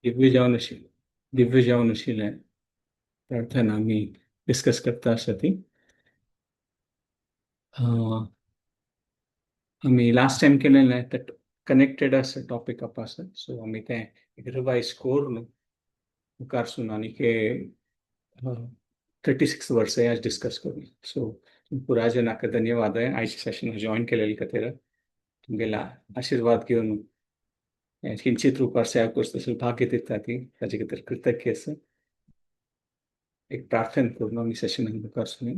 दिव्य जावन आशिल्लें दिव्य जावन आशिल्लें प्रार्थना आमी डिस्कस करता आसा ती. आमी लास्ट टायम केलेलें ते कनेक्टेड आसा टॉपिक आसा, सो आमी तें एक रिवायज करून मुखारसून आनी 36 वर्स आज डिस्कस करूं. सो पुरा जनाक धन्यवाद आयच्या सेशन जॉईन केलेले खातीर. तुमगेला आशिर्वाद घेवन किंचित रुपार सेवा करता तसो भाग्य दिता ती ताजे खातीर कृतज्ञ आसा. एक प्रार्थना करून आमी सेशनाक मुखार सुनी.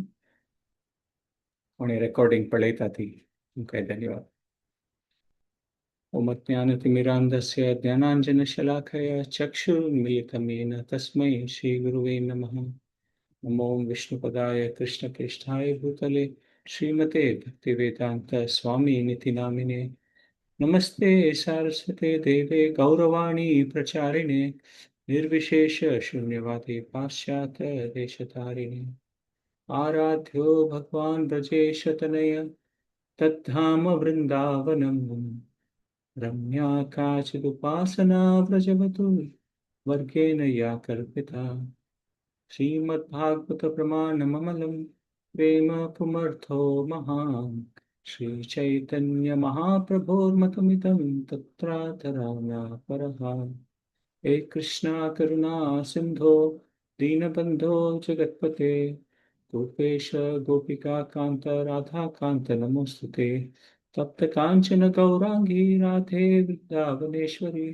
कोणी रेकॉर्डिंग पळयता ती तुमकां धन्यवाद. ओम अज्ञानतिमिरान्धस्य ज्ञानाञ्जनशलाकया चक्षुरुन्मीलितं येन तस्मै श्रीगुरुवे नमः. नमो विष्णुपदाय कृष्णप्रेष्ठाय भूतले श्रीमते भक्तिवेदान्त स्वामी नामिने. नमस्ते सारस्वते देवे गौरवाणी प्रचारिणे निर्विशेष शून्यवादी पाश्चात्य देशतारिणे. आराध्यो भगवान ब्रजेशतनय तद्धाम वृन्दावनम्. रम्या काचिदुपासना व्रजवतु वर्गेण या कल्पिता. श्रीमद्भागवत प्रमाणममलं प्रेम पुमर्थो महान्. श्री चैतन्य महाप्रभोर्मतमिदं तत्राधराना परः. हे कृष्णा करुणा सिंधो दीनबंधो जगत्पते गोपेश गोपिका कांत राधा कांत नमोस्तुते. तप्त कांचन गौरांगी राधे वृंदावनेश्वरी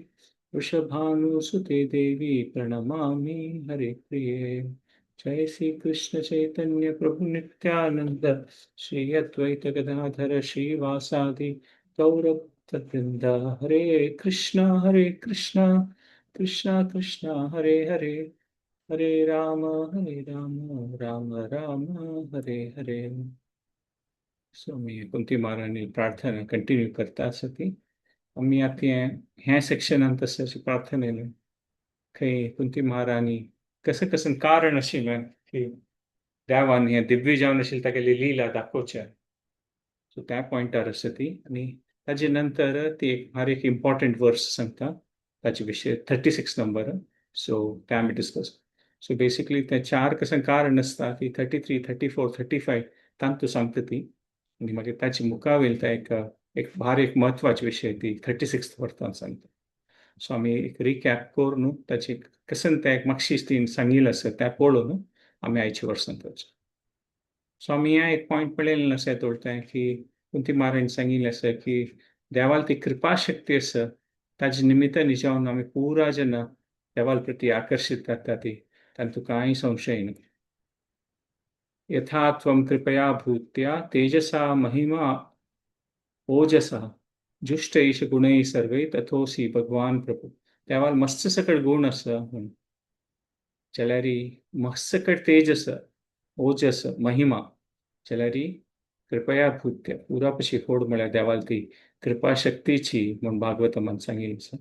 वृषभानुसुते देवी प्रणमामि हरे प्रिये. जय श्री कृष्ण चैतन्य प्रभु नित्यानंद श्री अद्वैत गदाधर श्रीवासादि गौर वृंद. हरे कृष्णा कृष्णा कृष्णा हरे हरे, हरे राम राम राम हरे हरे. सो आमी कुंती महाराणी प्रार्थना कंटिन्यू करता आसा ती. आमी आतां ह्या सेक्शनान तशें प्रार्थनेन खंय कुंती महाराणी कसं कसं कारण आशिल्लें की देवान हें दिव्य जावन आशिल्लें तागेली लिला दाखोवचें. सो त्या पॉयंटार आसा ती. आनी ताजे नंतर ती एक भारी एक इम्पॉर्टंट वर्स सांगता ताचे विशय 36 नंबर. सो ते आमी डिस्कस. सो बेसिकली ते चार कसं कारण आसता ती 33 34 35 तांतू सांगता ती. आनी मागीर ताचे मुखावेल ते एक एक भारी एक म्हत्वाचे विशय ती 36 वर्सान सांगता. सो आमी एक रिकॅप करून ताची कसन ते एक मातशी ती सांगिल्लें आसा तें पळोवन आमी आयचे वर्सान करचें. सो आमी ह्या एक पॉयंट पळयलें आसा दवरता की कुंती महाराणी सांगिल्लें आसा की देवाल ती कृपा शक्ती आसा ताजे निमित्तान जावन आमी पुरा जेन्ना देवाल प्रती आकर्शीत जाता ती तातूंत कांय संशय ना. यथा त्वं कृपया भूत्या तेजसा महिमा ओजसा जुष्टैष गुणै सर्वै तथोसी भगवान प्रभू. देवाल मस्त सकळ गुण आसा म्हूण जाल्यार मस्त सकळ तेज आसा, ओजस, महिमा, जाल्यार कृपया भूत्या पुरा पशी फोड म्हळ्यार देवाल ती कृपा शक्तीची म्हूण भागवतमान सांगिल्लें आसा.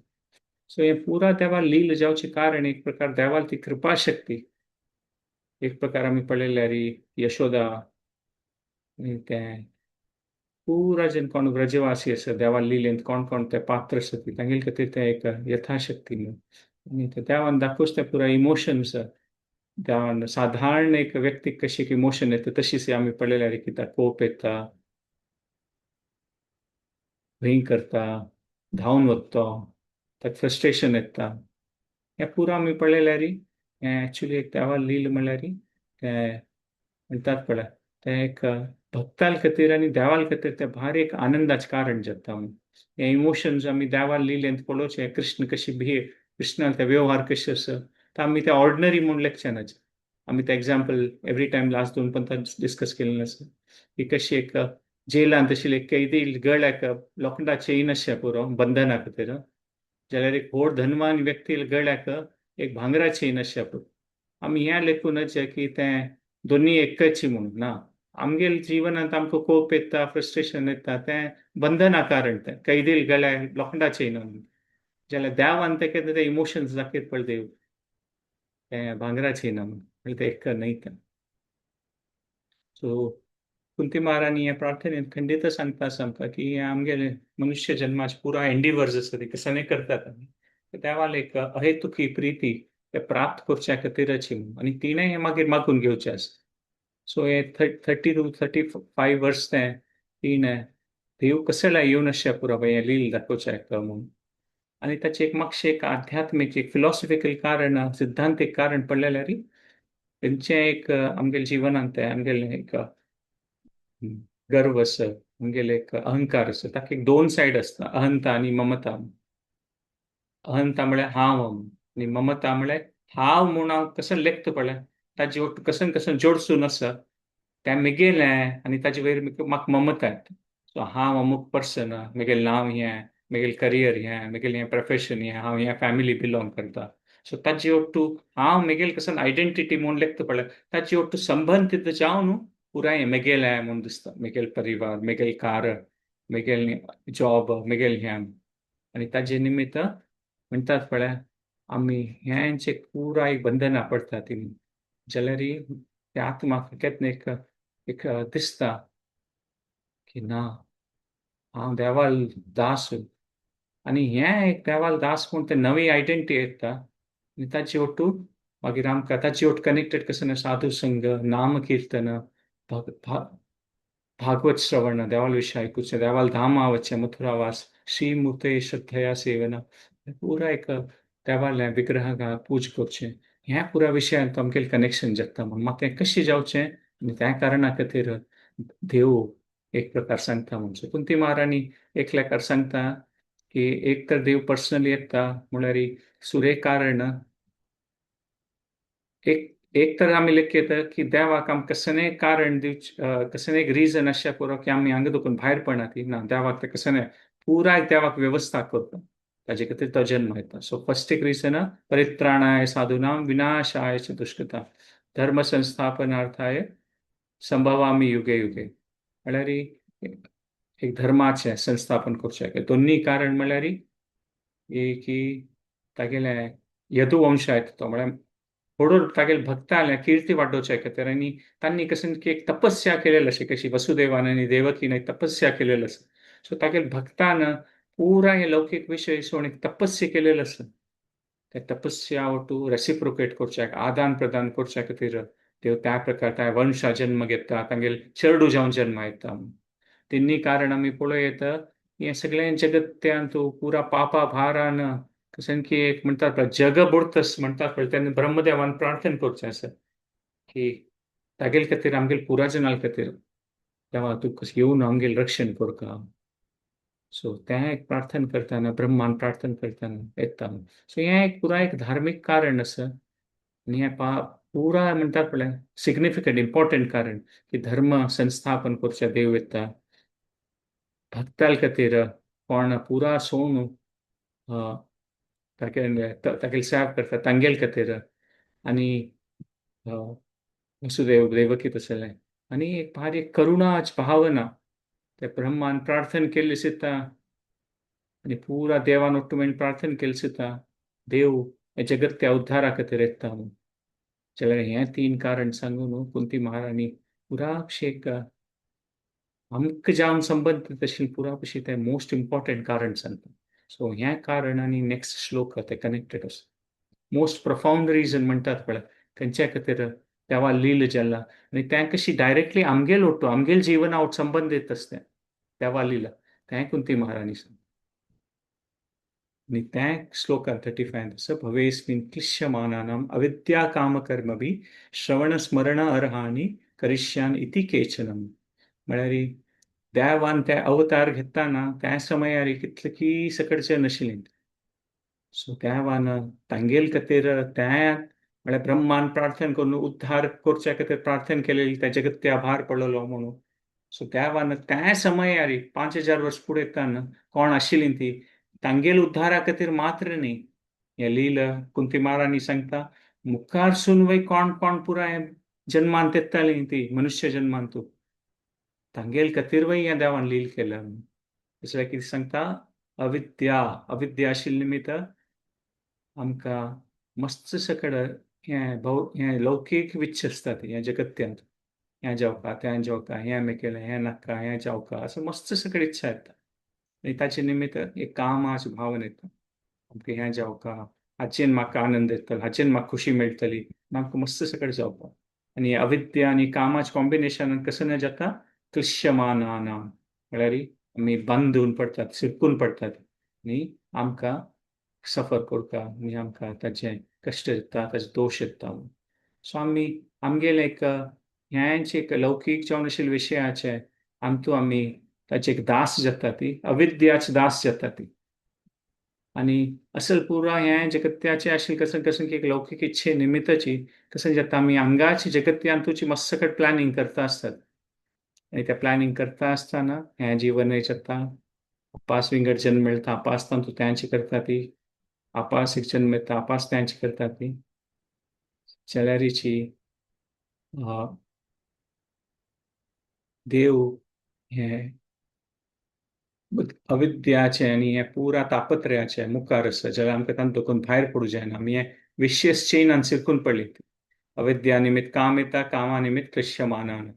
सो हें पुरा देवाल लील जावचें कारण एक प्रकार देवाल ती कृपा शक्ती. एक प्रकार आमी पळयल्यार यशोदा तें पुरा जेन्ना कोण व्रजवासी आसा देवा लिलेंत कोण कोण ते पात्र आसा ती तांगेले खातीर तें एक यथाशक्ती न्हू. आनी ते देवान दाखोवच तें पुरा इमोशन्स देवान साधारण एक व्यक्तीक कशी एक इमोशन येता तशीच आमी पळयल्यार कितें कोप येता, भंय करता, धांवन वता, ताका फ्रस्ट्रेशन येता. हें पुरा आमी पळयल्यार हें एक्चुली एक देवा लील म्हणल्यार तें म्हणटात पळय तें एक भक्ताल खातीर आनी देवाल खातीर तें भारी एक आनंदाचें कारण जाता. हे इमोशन्स आमी देवाल लिलेंत पळोवचें कृष्ण कशी बिहेव, कृष्णाल ते व्यवहार कशे आसा ते आमी ते ऑर्डिनरी म्हूण लेखचे नाचे. आमी ते एग्जाम्पल एवरी टायम लास्ट दोन पंतान डिस्कस केल्लें आसा की कशी एक जेलांत आशिल्ले एक कैदी गळ्याक लोखंडा चेन आसचें पुरो बंधना खातीर, जाल्यार एक व्हड धनवान व्यक्ती गळ्याक एक भांगरा चेन आसचें पुरो. आमी हें लेखूनच की तें दोनी एकच म्हणून ना. आमगेल जिवनांत आमकां कोप येता, फ्रस्ट्रेशन येता, तें बंधना कारण तें कैदी गळ्याक लोखंडा चेन. जाल्यार देवान तेका ते इमोशन्स दाखयत पळय देव तें भांगरा चेन म्हणून तें एक न्हय तें. सो कुंती महाराणी ह्या प्रार्थनेत खंडीत सांगता आसा आमकां की हे आमगेले मनुष्य जन्माचे पुरा एंडिवर्स आसा ते कसाने करतात आमी देवाल एक अहेतुकी प्रिती ते प्राप्त करच्या खातीरची आनी तिणें हें मागीर मागून घेवचें आसा. सो हे 30 to 35 वर्स तें तिणें देव कसल्या येवन अशें पुरो हें लील दाखोवचें म्हणून. आनी ताचें एक मातशें एक आध्यात्मीक एक फिलॉसॉफिकल कारण, सिद्धांतीक कारण पडलें जाल्यार तेंचें एक आमगेल्या जिवनांत तें आमगेलें एक गर्व आसा, आमगेलें एक अहंकार आसा, ताका एक दोन सायड आसता, अहंता आनी ममता. अहंता म्हळ्यार हांव आनी ममता म्हळ्यार हांव म्हूण हांव कसो लेखता पळय ताजे वट कसन कसन जोडसून आसा तें मेगेलें आनी ताजे वयर म्हाका ममता येता. सो हांव अमूक पर्सन, मेगेलें नांव हें, मेगेलें करियर हें, मेगेलें हें प्रोफेशन हें, हांव ह्या फॅमिली बिलोंग करता. सो ताजे ಒಟ್ಟು हांव मेगेलें कसन आयडेंटिटी म्हूण लेखता पळय ताजे ಒಟ್ಟು संबंदीत जावन पुराय मेगेलें म्हूण दिसता, मेगेलें परिवार, मेगेलें कार, मेगेलें जॉब, मेगेलें हें. आनी ताजे निमित्त म्हणटात पळय आमी हेंचे पुराय बंधनां पडटा ती जाल्यार त्या आत्माक केन्ना एक एक दिसता की ना, हांव देवाल दास. आनी हें एक देवाल दास म्हूण ते नवी आयडेंटिटी येता आनी ताचे ಒಟ್ಟು मागीर आमकां ताचे ಒಟ್ಟು कनेक्टेड कसं साधू संघ, नाम कीर्तन, भागवत श्रवण, देवाल विशय आयकुचें, देवाल धामा वचचें, मथुरावास, श्रीमूर्ते श्रद्धया सेवन, पुरा एक देवालें विग्रहाक पूज करचें, ह्या पुरा विशयांत आमगेलें कनेक्शन जाता म्हूण म्हाका तें कशें जावचें आनी त्या कारणा खातीर देव एक प्रकार सांगता. म्हणजे कुंती महाराणी एकल्याकार सांगता की एक तर देव पर्सनली येता म्हळ्यार सुरे कारण एक एक तर आमी लेखयता की देवाक आमकां कसलें कारण दिवचें, कसलें एक रिजन आसचें पुरो की आमी हांगा दुखून भायर पडना ती ना, देवाक तें कसलें पुराय देवाक वेवस्था करता, ताजे खातीर तो जन्म येता. सो फर्स्ट एक रिजन परित्राणाय साधूनां विनाशाय च दुष्कृतां धर्म संस्थापनार्थाय संभवामी युगे युगे, म्हळ्यार एक धर्माचें संस्थापन करचें. दोन्ही कारण म्हळ्यार की तागेलें यदुवंश येता तो म्हळ्यार होडूर तागेले भक्ताले कीर्ती वाडोवच्या खातीर आनी तांणी कशें की एक तपस्या केलेली अशी कशी वसुदेवान आनी देवकीन एक तपस्या केलेली आसा. सो तागेले भक्तान पुरा हे लौकीक विशय सोडून एक तपस्या केलेलं आसा, त्या तपस्या ಒಟ್ಟು रेसिप्रोकेट करच्याक, आदान प्रदान करच्या खातीर देव त्या प्रकार त्या वंशा जन्म घेता, तांगेले चेडू जावन जन्म येता. तिन्ही कारण आमी पळोवं येता हें सगळें जगत्यांत पुरा पापा भारान कशें की एक म्हणटात पळय जग बुडतस म्हणटात पळय, तेन्ना ब्रह्मदेवान प्रार्थना करचें आसा की तागेले खातीर आमगेले पुराजनां खातीर देवा तूं कशें येवन आमगेलें रक्षण करका. सो तें एक प्रार्थना करतना ब्रह्मान प्रार्थना करतना येता. सो हें एक पुराय एक धार्मीक कारण आसा आनी हें पुराय म्हणटात पळय सिग्निफिकंट इम्पॉर्टंट कारण की धर्म संस्थापन करच्या देव येता भक्ताल खातीर कोण पुरा सोडून तागेले तागेले सेवा करता तांगेले खातीर आनी वसुदेव देवकी तसलें आनी एक भारी करुणाच भावना ते ब्रह्मान प्रार्थना केल्ली सुद्दां आनी पुरा देवान ಒಟ್ಟು मेन प्रार्थना केली सुद्दां देव हे जगत्या उद्धारा खातीर येता म्हणून. जाल्यार हें तीन कारण सांगून न्हू कुंती महाराणी पुराक्षेक आमकां जावन संबंद तशें पुरा कशी तें मोस्ट इम्पॉर्टंट कारण सांगता. सो हें कारण आनी नेक्स्ट श्लोक ते कनेक्टेड आसा. मोस्ट प्रफाउंड रिजन म्हणटात पळय तेंच्या खातीर देवा लील जाला आनी तें कशी डायरेक्टली आमगेल ಒಟ್ಟು आमगेल जिवना ಒಟ್ಟು संबंदीत आसता देवा लीला तें कुंती महाराणी सांगता. आनी त्या श्लोकान 35 आसा भवेस्मिन् क्लिश्यमानानाम् अविद्या कामकर्मभिः श्रवण स्मरण अर्हानि करिष्यान इति केचनम. म्हळ्यार देवान ते अवतार घेताना त्या समयार कितले की सकडचे नाशिल्ले. सो देवान तांगेल खातीर त्या म्हळ्यार ब्रह्मान प्रार्थना करून उद्धार करच्या खातीर प्रार्थना केलेली त्या जगत्या भार पडलेलो म्हणून. सो देवान त्या समयार 5000 वर्स फुडें येताना कोण आशिल्ली ती तांगेल उद्धारा खातीर मात्र न्ही हें लील कुंती महाराणी सांगता मुखारसून वय कोण कोण पुराय जन्मांत येताली ती मनुष्य जन्मांत तांगेल खातीर वय ह्या देवान लील केलं. दुसरें कितें सांगता अविद्या, अविद्या आशिल्ले निमित्त आमकां मस्त सकड हें भौ हें लौकीक विच्छ आसता ती ह्या जगत्यांत हें जावका तें जावका हें मेकेलें हें नाका हें जावका असो मस्त सकड इच्छा येता आनी ताचे निमित्त एक कामाची भावना येता. आमकां हें जावका, हाचेन म्हाका आनंद येतलो, हाचेन म्हाका खुशी मेळटली, आमकां मस्त सकट जावपा. आनी अविद्या आनी कामाचे कॉम्बिनेशन कसं न जाता, क्लिश्यमानानां म्हळ्यार आमी बांदून पडटात, शिरकून पडटात आनी आमकां सफर करता आनी आमकां ताचें कश्ट येता, ताचे दोश येता. सो आमी आमगेलें एक ह्याचे एक लौकीक जावन आशिल्ले विशयाचे आमतू आमी ताचे एक दास जाता, ती अविद्याचे दास जाता ती. आनी असल पुरा हें जगत्याचें आशिल्लें कसं कसं की एक लौकीक इच्छे निमित्ताची कसं जाता, आमी आंगाची जगत्यांतूची मस्त प्लॅनिंग करता आसतात. आनी त्या प्लॅनिंग करता आसतना हें जीवन जाता, अपास विंगड जन्म मेळटा, अपास तांतू त्यांची करता ती, आपास एक जन्म येता, आपास त्यांची करता ती. जाल्यारीची देव हें अविद्याचें आनी हें पुरा तापत्र्याचें मुखार आसा, जाल्यार आमकां तांतून देखून भायर पडूं जायना. आमी हें विशेश चेनान शिरकून पडली. अविद्या निमित्त काम येता, कामा निमित्त क्लिश्यमानान.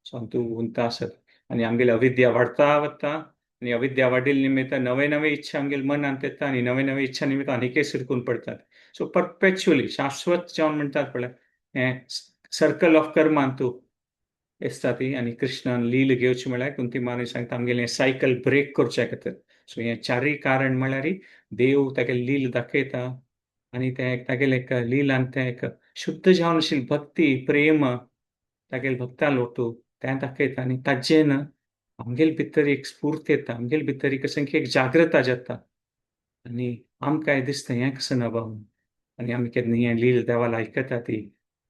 सो तूं गुंता आसत आनी आमगेली अविद्या वाडता वता आनी अविद्या वाडिल्ले निमित्त नवे नवे इच्छा आमगेले मनांत येता आनी नवे नवे इच्छा निमित्त आनीकय शिरकून पडटात. सो परपेच्युअली शाश्वत जावन म्हणटात पळय, हें सर्कल ऑफ कर्मान तूं आसता ती. आनी कृष्णान लील घेवची म्हळ्यार कुंती महाराणी सांगता आमगेलें सायकल ब्रेक करच्या खातीर. सो हें चारूय कारण म्हळ्यार देव तागेले लील दाखयता आनी तें तागेलें एक लिलान तें एक शुद्ध जावन आशिल्ली भक्ती प्रेम तागेले भक्ता लोटू तें दाखयता. आनी ताजेन आमगेले भितर एक स्फूर्त येता, आमगेले भितर एक कसं की एक जागृता जाता आनी आमकांय दिसता हें कसं ना बाबा. आनी आमी केन्ना हें लील देवाला आयकता ती,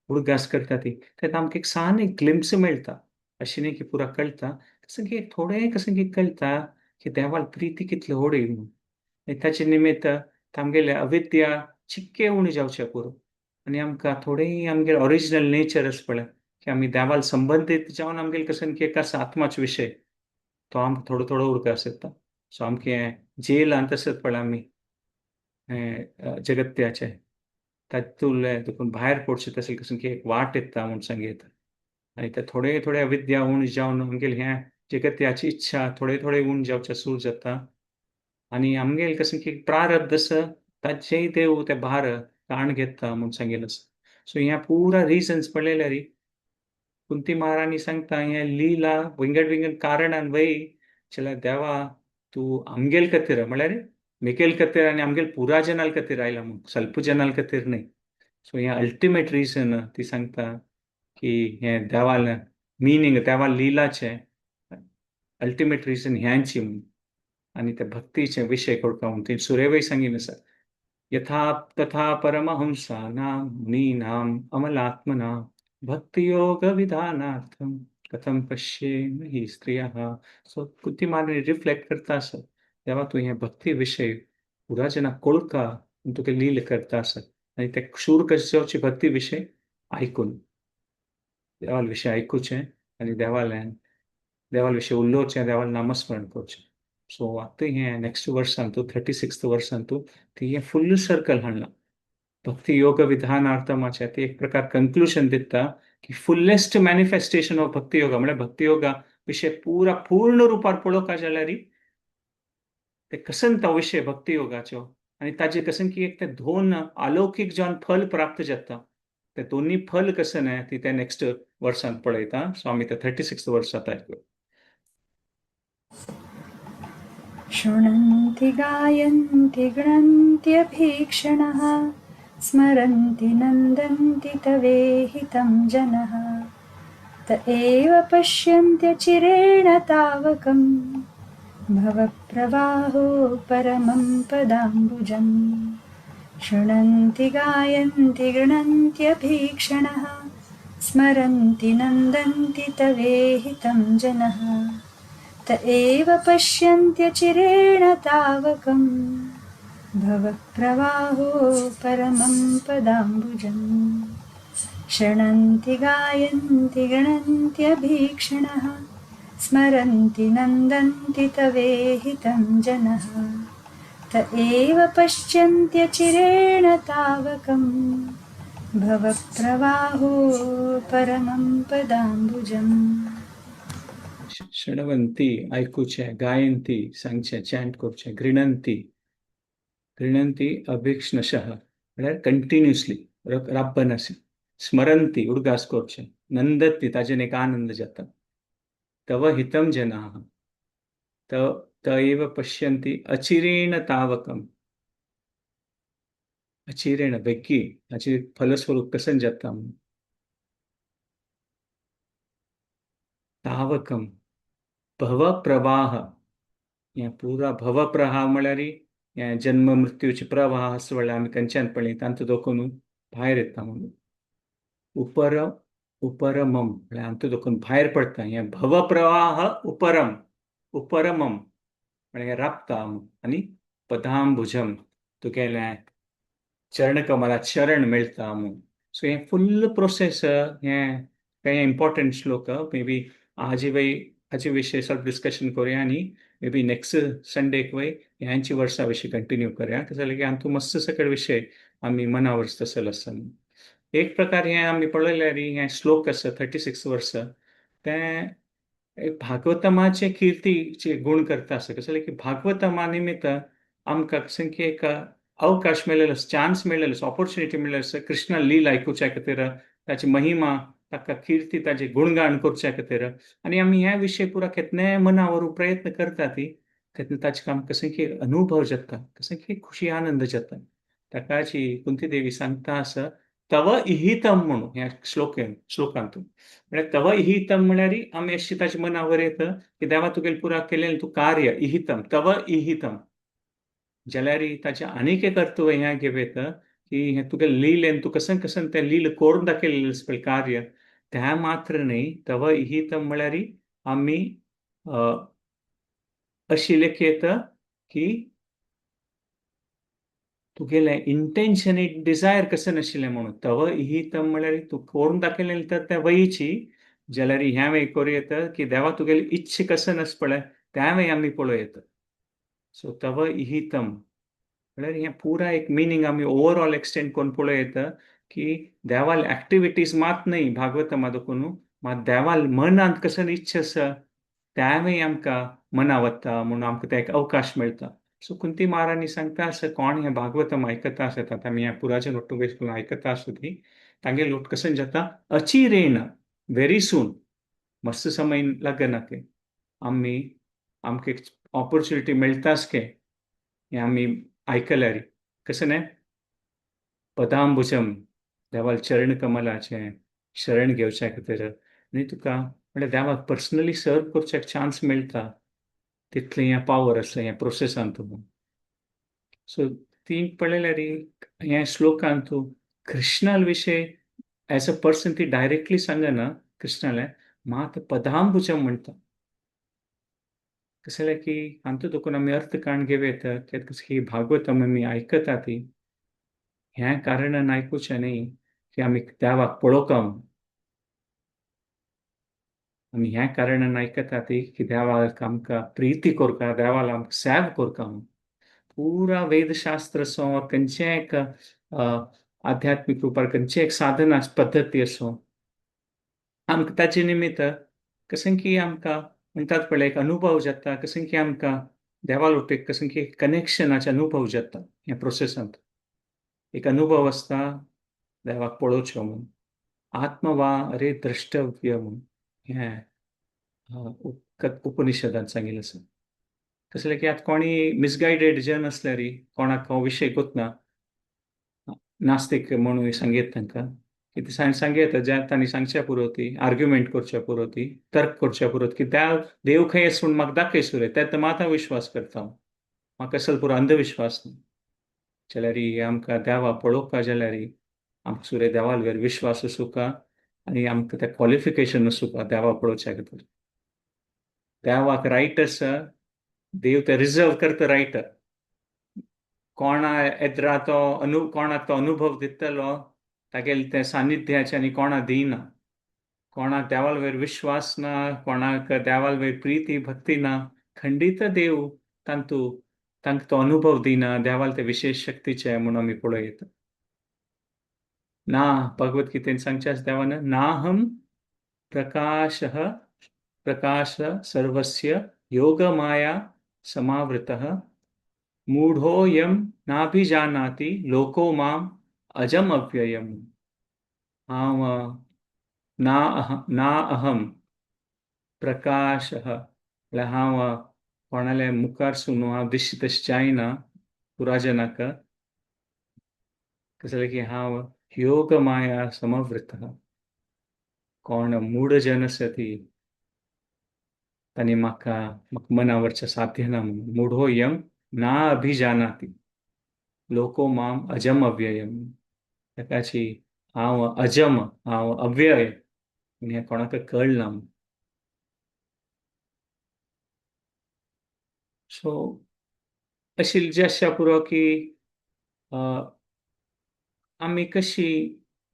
उडगास करता ती, तेन्ना आमकां एक सान एक ग्लिम्स मेळटा. अशें न्ही की पुरा कळटा, कसं की थोडें कसं की कळटा की देवाल प्रिती कितली व्हड म्हणून. आनी ताचे निमित्त आमगेले अविद्या चिक्के उणी जावचें पुरो आनी आमकां थोडें आमगेलें ओरिजिनल नेचर आसा पळय की आमी देवाल संबंदीत जावन आमगेले कसं की एक आसा आत्माचो विशय, तो आमकां थोडो थोडो उडगास येता. सो आमचें जेलांत आसत पळय आमी हें जगत्याचें तातूंतलें देखून भायर पडचें तशें कसं की एक वाट येता म्हूण सांगता. आनी ते थोडे थोडे अविद्या उण जावन आमगेले हें जगत्याची इच्छा थोडे थोडे उण जावचें सुरू जाता आनी आमगेले कसं की प्रारब्ध आसा ताचेय देव ते भार ताण घेता म्हूण सांगिल्लें आसा. सो ह्या पुरा रिजन्स पळयल्यार कुंती महाराणी सांगता हें लीला विंगड विंगड कारणान वय जाल्यार देवा तूं आमगेल खातीर म्हळ्यार मिगेल खातीर आनी आमगेल पुरा जनाल खातीर आयला म्हूण, स्वल्प जनाल खातीर न्हय. सो हें अल्टिमेट रिजन ती सांगता की हें देवाल मिनींग देवा लिलाचें अल्टिमेट रिजन ह्यांची म्हूण. आनी ते भक्तीचे विशय करता म्हूण ती सुरेवय सांगिल्लें आसा. यथा तथा परमहंसानां मुनीनाम् अमलात्मनां भक्तियोग विधानार्थं कथं पश्येम हि स्त्रियः. सो कुंती महाराणी रिफ्लेक्ट करता आसा देवा तूं हें भक्ती विशय पुरा जना कोळका तुका लील करता आसा आनी ते शूर कशें जावची भक्ती विशय आयकून देवाल विशय आयकुचें आनी देवाल्यान देवाल विशय उलोवचें, देवाल नामस्मरण करचें. सो आतां हें नेक्स्ट वर्सान तूं 36th वर्सान तूं ती हें फुल्ल सर्कल हाडलां भक्ती योग विधानार्थमाचें. ती एक प्रकार कंक्लुजन दिता की फुल्लेस्ट मॅनिफेस्टेशन ऑफ भक्ती योगा म्हळ्यार भक्ती योगा विशय पुरा पूर्ण रुपार पळोवंक जाल्यार ते कसन तो विशय भक्ती योगाचो आनी ताजे कसन की एक ते दोन अलौकीक जावन फल प्राप्त जाता, ते दोन्ही फल कसन न्हय ती ते नेक्स्ट वर्सांत पळयता. सो आमी ते 36th वर्सांत आयकूया. शृण्वन्ति गायन्ति गृणन्त्यभीक्षणः स्मरन्ति नन्दन्ति तवेहितं जनः त एव पश्यन्त्यचिरेण तावकं भवप्रवाहो परमं पदाम्बुजम्. शृण्वन्ति गायन्ति गृणन्त्यभीक्षणः स्मरन्ति नन्दन्ति तवेहितं जनः त एव पश्यन्त्यचिरेण तावकं भवप्रवाहो परमं पदाम्बुजम्. शृण्वन्ति गायन्ति गृणन्त्यभीक्षणः स्मरन्ति नन्दन्ति तवेहितं जनः त एव पश्यन्त्यचिरेण तावकं भवप्रवाहो परमं पदाम्बुजम्. शृण्वन्ति आयकुचें, गायन्ति सांगचें, चॅन्ट करचें, गृणन्ति गृणंती अभिक्ष्णशः म्हळ्यार कंटिन्युअसली राब्बन अशें स्मरंती उडगास करचें, नंदती ताजेन एक आनंद जाता, तव हितम जनाः त एव पश्यन्ति अचिरेण तावकम, अचिरेण बेगी हाची फलस्वरूप कसन जाता तावकम भव प्रवाह, हें पुरा भव प्रवाह म्हळ्यार हें जन्म मृत्यूचे प्रवाह आसा म्हळ्यार आमी खंयच्यान पळयता तांतू दोखून भायर येता म्हणून उपर उपरमम म्हळ्यार हातूंत दोखून भायर पडटा, हें भव प्रवाह उपरम उपरमम म्हळ्यार हें राबता आनी पदांबुजम तुगेलें चरणकमला शरण मेळटा म्हणून. सो हें फुल्ल प्रोसेस हें कांय इम्पॉर्टंट श्लोक मे बी हाजे वय हाचे विशय ಸ್ವಲ್ಪ डिस्कशन करूया आनी मे बी नेक्स्ट संडेक वय ह्यांची वर्सा विशीं कंटिन्यू करूया, कशें जाल्यार की हातूंत मस्त सकट विशय आमी मना वर्स तसो आसा. एक प्रकार हें आमी पळयल्यार हें श्लोक आसा 36 वर्स तें भागवतमाचे किर्तीचे गुण करता आसा, कशें जाल्यार की भागवतमा निमित्त आमकां कशें की एक अवकाश मेळ्ळेलो, चान्स मेळ्ळेलो, ऑपॉर्च्युनिटी मेळ्ळेलो आसा कृष्णा लीला आयकुच्या खातीर, ताची महिमा, ताका किर्ती, ताचे गुणगान करच्या खातीर. आनी आमी ह्या विशय पुरा केन्नाय मनावर प्रयत्न करता ती तेन्ना ताचे आमकां कशें की अनुभव जाता, कशें की खुशी आनंद जाता. ताकाची कुंती देवी सांगता आसा तव इहितम म्हणून ह्या श्लोकांतून, म्हळ्यार तव इहितम म्हळ्यार आमी अशी ताच्या मनावर येता की देवा तुगेलें पुरा केलें तूं कार्य इहितम तव इहितम, जाल्यार ताचें आनीक एक अर्थ हें घेवं येता की हें तुगेलें लीलेन तूं कसन कसन तें लील करून दाखयलेलें आसा पळय कार्य त्या मात्र न्ही, तव इहितम म्हळ्यार आमी अशी लेख येता की तुगेलें इंटेन्शन डिजायर कशें नाशिल्लें म्हणून तव इहितम म्हळ्यार तूं करून दाखयलें तर त्या वयीची, जाल्यार ह्या वेळ करूं येता की देवा तुगेली इच्छा कशें नासता पळय त्या वेळी आमी पळोवं येता. सो तव इहितम म्हळ्यार हें पुरा एक मिनींग आमी ओवरऑल एक्सटेंड करून पळोवं येता की देवाल एक्टिविटीज मात न्हय भागवतमा देखून, मात देवाल मनांत कशें इच्छा आसा त्या वेळी आमकां मना वता म्हणून आमकां ते एक अवकाश मेळटा. सो कुंती महाराणी सांगता आसा कोण हें भागवतम आयकता आसता, आतां आमी ह्या पुराचे लोटू करून आयकता आसता ती तांगे लोट कशें जाता अचिरेण व्हेरी सून, मस्त समय लागना की आमी आमकां एक ऑपॉर्च्युनिटी मेळटाच के हें आमी आयकल्यार कशें न्हय पदांबुजम देवाल चरण कमलाचें शरण घेवच्या खातीर आनी तुका म्हळ्यार देवाक पर्सनली सर्व करच्याक चान्स मेळटा तितलें हें पावर आसलें ह्या प्रोसेसान तूं. सो ती पळयल्यार ह्या श्लोकान तूं कृष्णाल विशय एज अ पर्सन ती डायरेक्टली सांगना कृष्णाले, मात पदांबुजम म्हणटा. कशें जाल्यार की हातूंत देखून आमी अर्थ काण घेवं येता की भागवतम आमी आयकता ती ह्या कारणान आयकुचें न्ही की आमी देवाक पळोवंक, आमी ह्या कारणान आयकता ती की देवाक आमकां प्रिती करता, देवाक आमकां सेव करता. पुरा वेदशास्त्र आसूं खंयचें एक आध्यात्मीक रुपार खंयची एक साधना पद्दती आसूं आमकां ताचे निमित्त कशें की आमकां म्हणटात पळय एक अनुभव जाता, कशें की आमकां देवा वटेन कशें की कनेक्शनाचे अनुभव जाता. ह्या प्रोसेसांत एक अनुभव आसता देवाक पळोवचो म्हणून, आत्मवा अरे द्रष्टव्य म्हणून हें उपनिषदान सांगिल्लें आसा. कसलें की आतां कोणी मिसगायडेड जन आसल्यार कोणाक हो विशय कोतना नास्तीक म्हणून सांगयत तांकां की ती सांगयत ज्या तांणी सांगच्या पुरो ती आर्ग्युमेंट करच्या पुरो ती तर्क करच्या पुरो की त्या देव खंय आसा म्हूण म्हाका दाखय सुरे त्या मात हांव विश्वास करता, म्हाका असल पुरो अंधविश्वास न्हू. जाल्यार आमकां देवा पळोवपा जाल्यार आमकां सुरे देवालवेर विश्वास आसूका आनी आमकां तें क्वॉलिफिकेशन आसूका देवा पळोवच्या खातीर. देवाक रायट आसा, देव ते रिजर्व करता रायट, कोणा एद्रा तो कोणाक तो अनुभव दितलो तागेले तें सानिध्याचें आनी कोणा दिना, कोणाक देवालवेर विश्वास ना, कोणाक देवालवेर प्रिती भक्ती ना, खंडीत देव तांतू तांकां तो अनुभव दिना देवाल ते विशेश शक्तीचे म्हणून आमी पळयता. ना भगवत गीतेन सांगचें आसा देवान नाहम प्रकाश प्रकाश सर्वस्य योगमाया समावृतः मूढोऽयं नाभिजानाति लोको माम अजम अव्ययम. हांव ना ना अहम प्रकाश, म्हळ्यार हांव कोणाल्या मुखार सून हांव दिश्टी तशें जायना पुराजनाक. कसलें की हांव योग माया समवृत. कोण मूढ जन आसा ती तांणी म्हाका म्हाका मनावरचें साध्य ना म्हणून. मूढोऽयं ना अभिजानाति लोको माम अजम अव्ययम. ताकाची हांव अजम, हांव अव्यय हें कोणाक कळना. सो अशी जे आसच्या पुरो की आमी कशी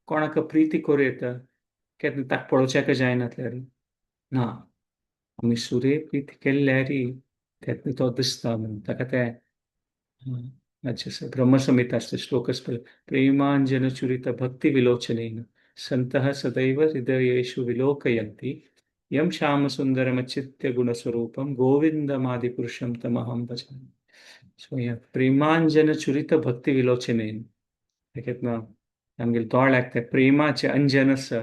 कोणाक प्रिती करूं येता, केन्ना ताका पळोवच्याक जायनातल्यार ना, आमी सुरे प्रिती केल्ल्यार तेन्ना तो दिसता म्हणून ताका तें ब्रह्मसंहिता आसता श्लोक आसता, प्रेमांजन चुरित भक्ती विलोचनेन संतः सदैव हृदयेषु विलोकयन्ति यम श्याम सुंदरमचित्य गुणस्वरूपम गोविंदमादिपुरुषम तमहं भजामि. सो हें प्रेमांजन चुरित भक्ती विलोचनेन तेका आमगेले दोळ्याक तें प्रेमाचें अंजन आसा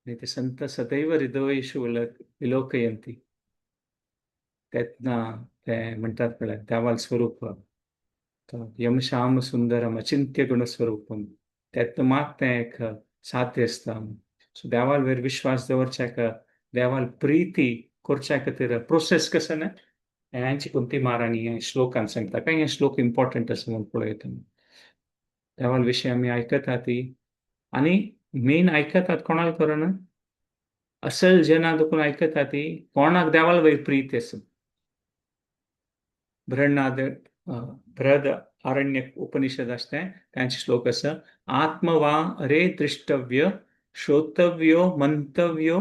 आनी ते संत सदैव हृदयेषु विलोकयन्ति. तेन्ना ते म्हणटात म्हळ्यार देवाल स्वरूप यम श्याम सुंदरम अचिंत्य गुणस्वरूपम, तेन्ना मात तें एक साध्य आसता. सो देवाल वयर विश्वास दवरच्याक, देवाल प्रिती करच्या खातीर प्रोसेस कसो न्हय हेंची कुंती महाराणी ह्या श्लोकान सांगता. काय हे श्लोक इम्पॉर्टंट आसा म्हूण पळयता. देवाल विशय आमी आयकतात ती आनी मेन आयकतात कोणाक करून असल जना देखून आयकतात ती कोणाक देवाल वयर प्रीती आसा. बृहद बृहद आरण्य उपनिषद आसता तांचे श्लोक आसा, आत्मवा रे दृष्टव्य श्रोतव्यो मंतव्यो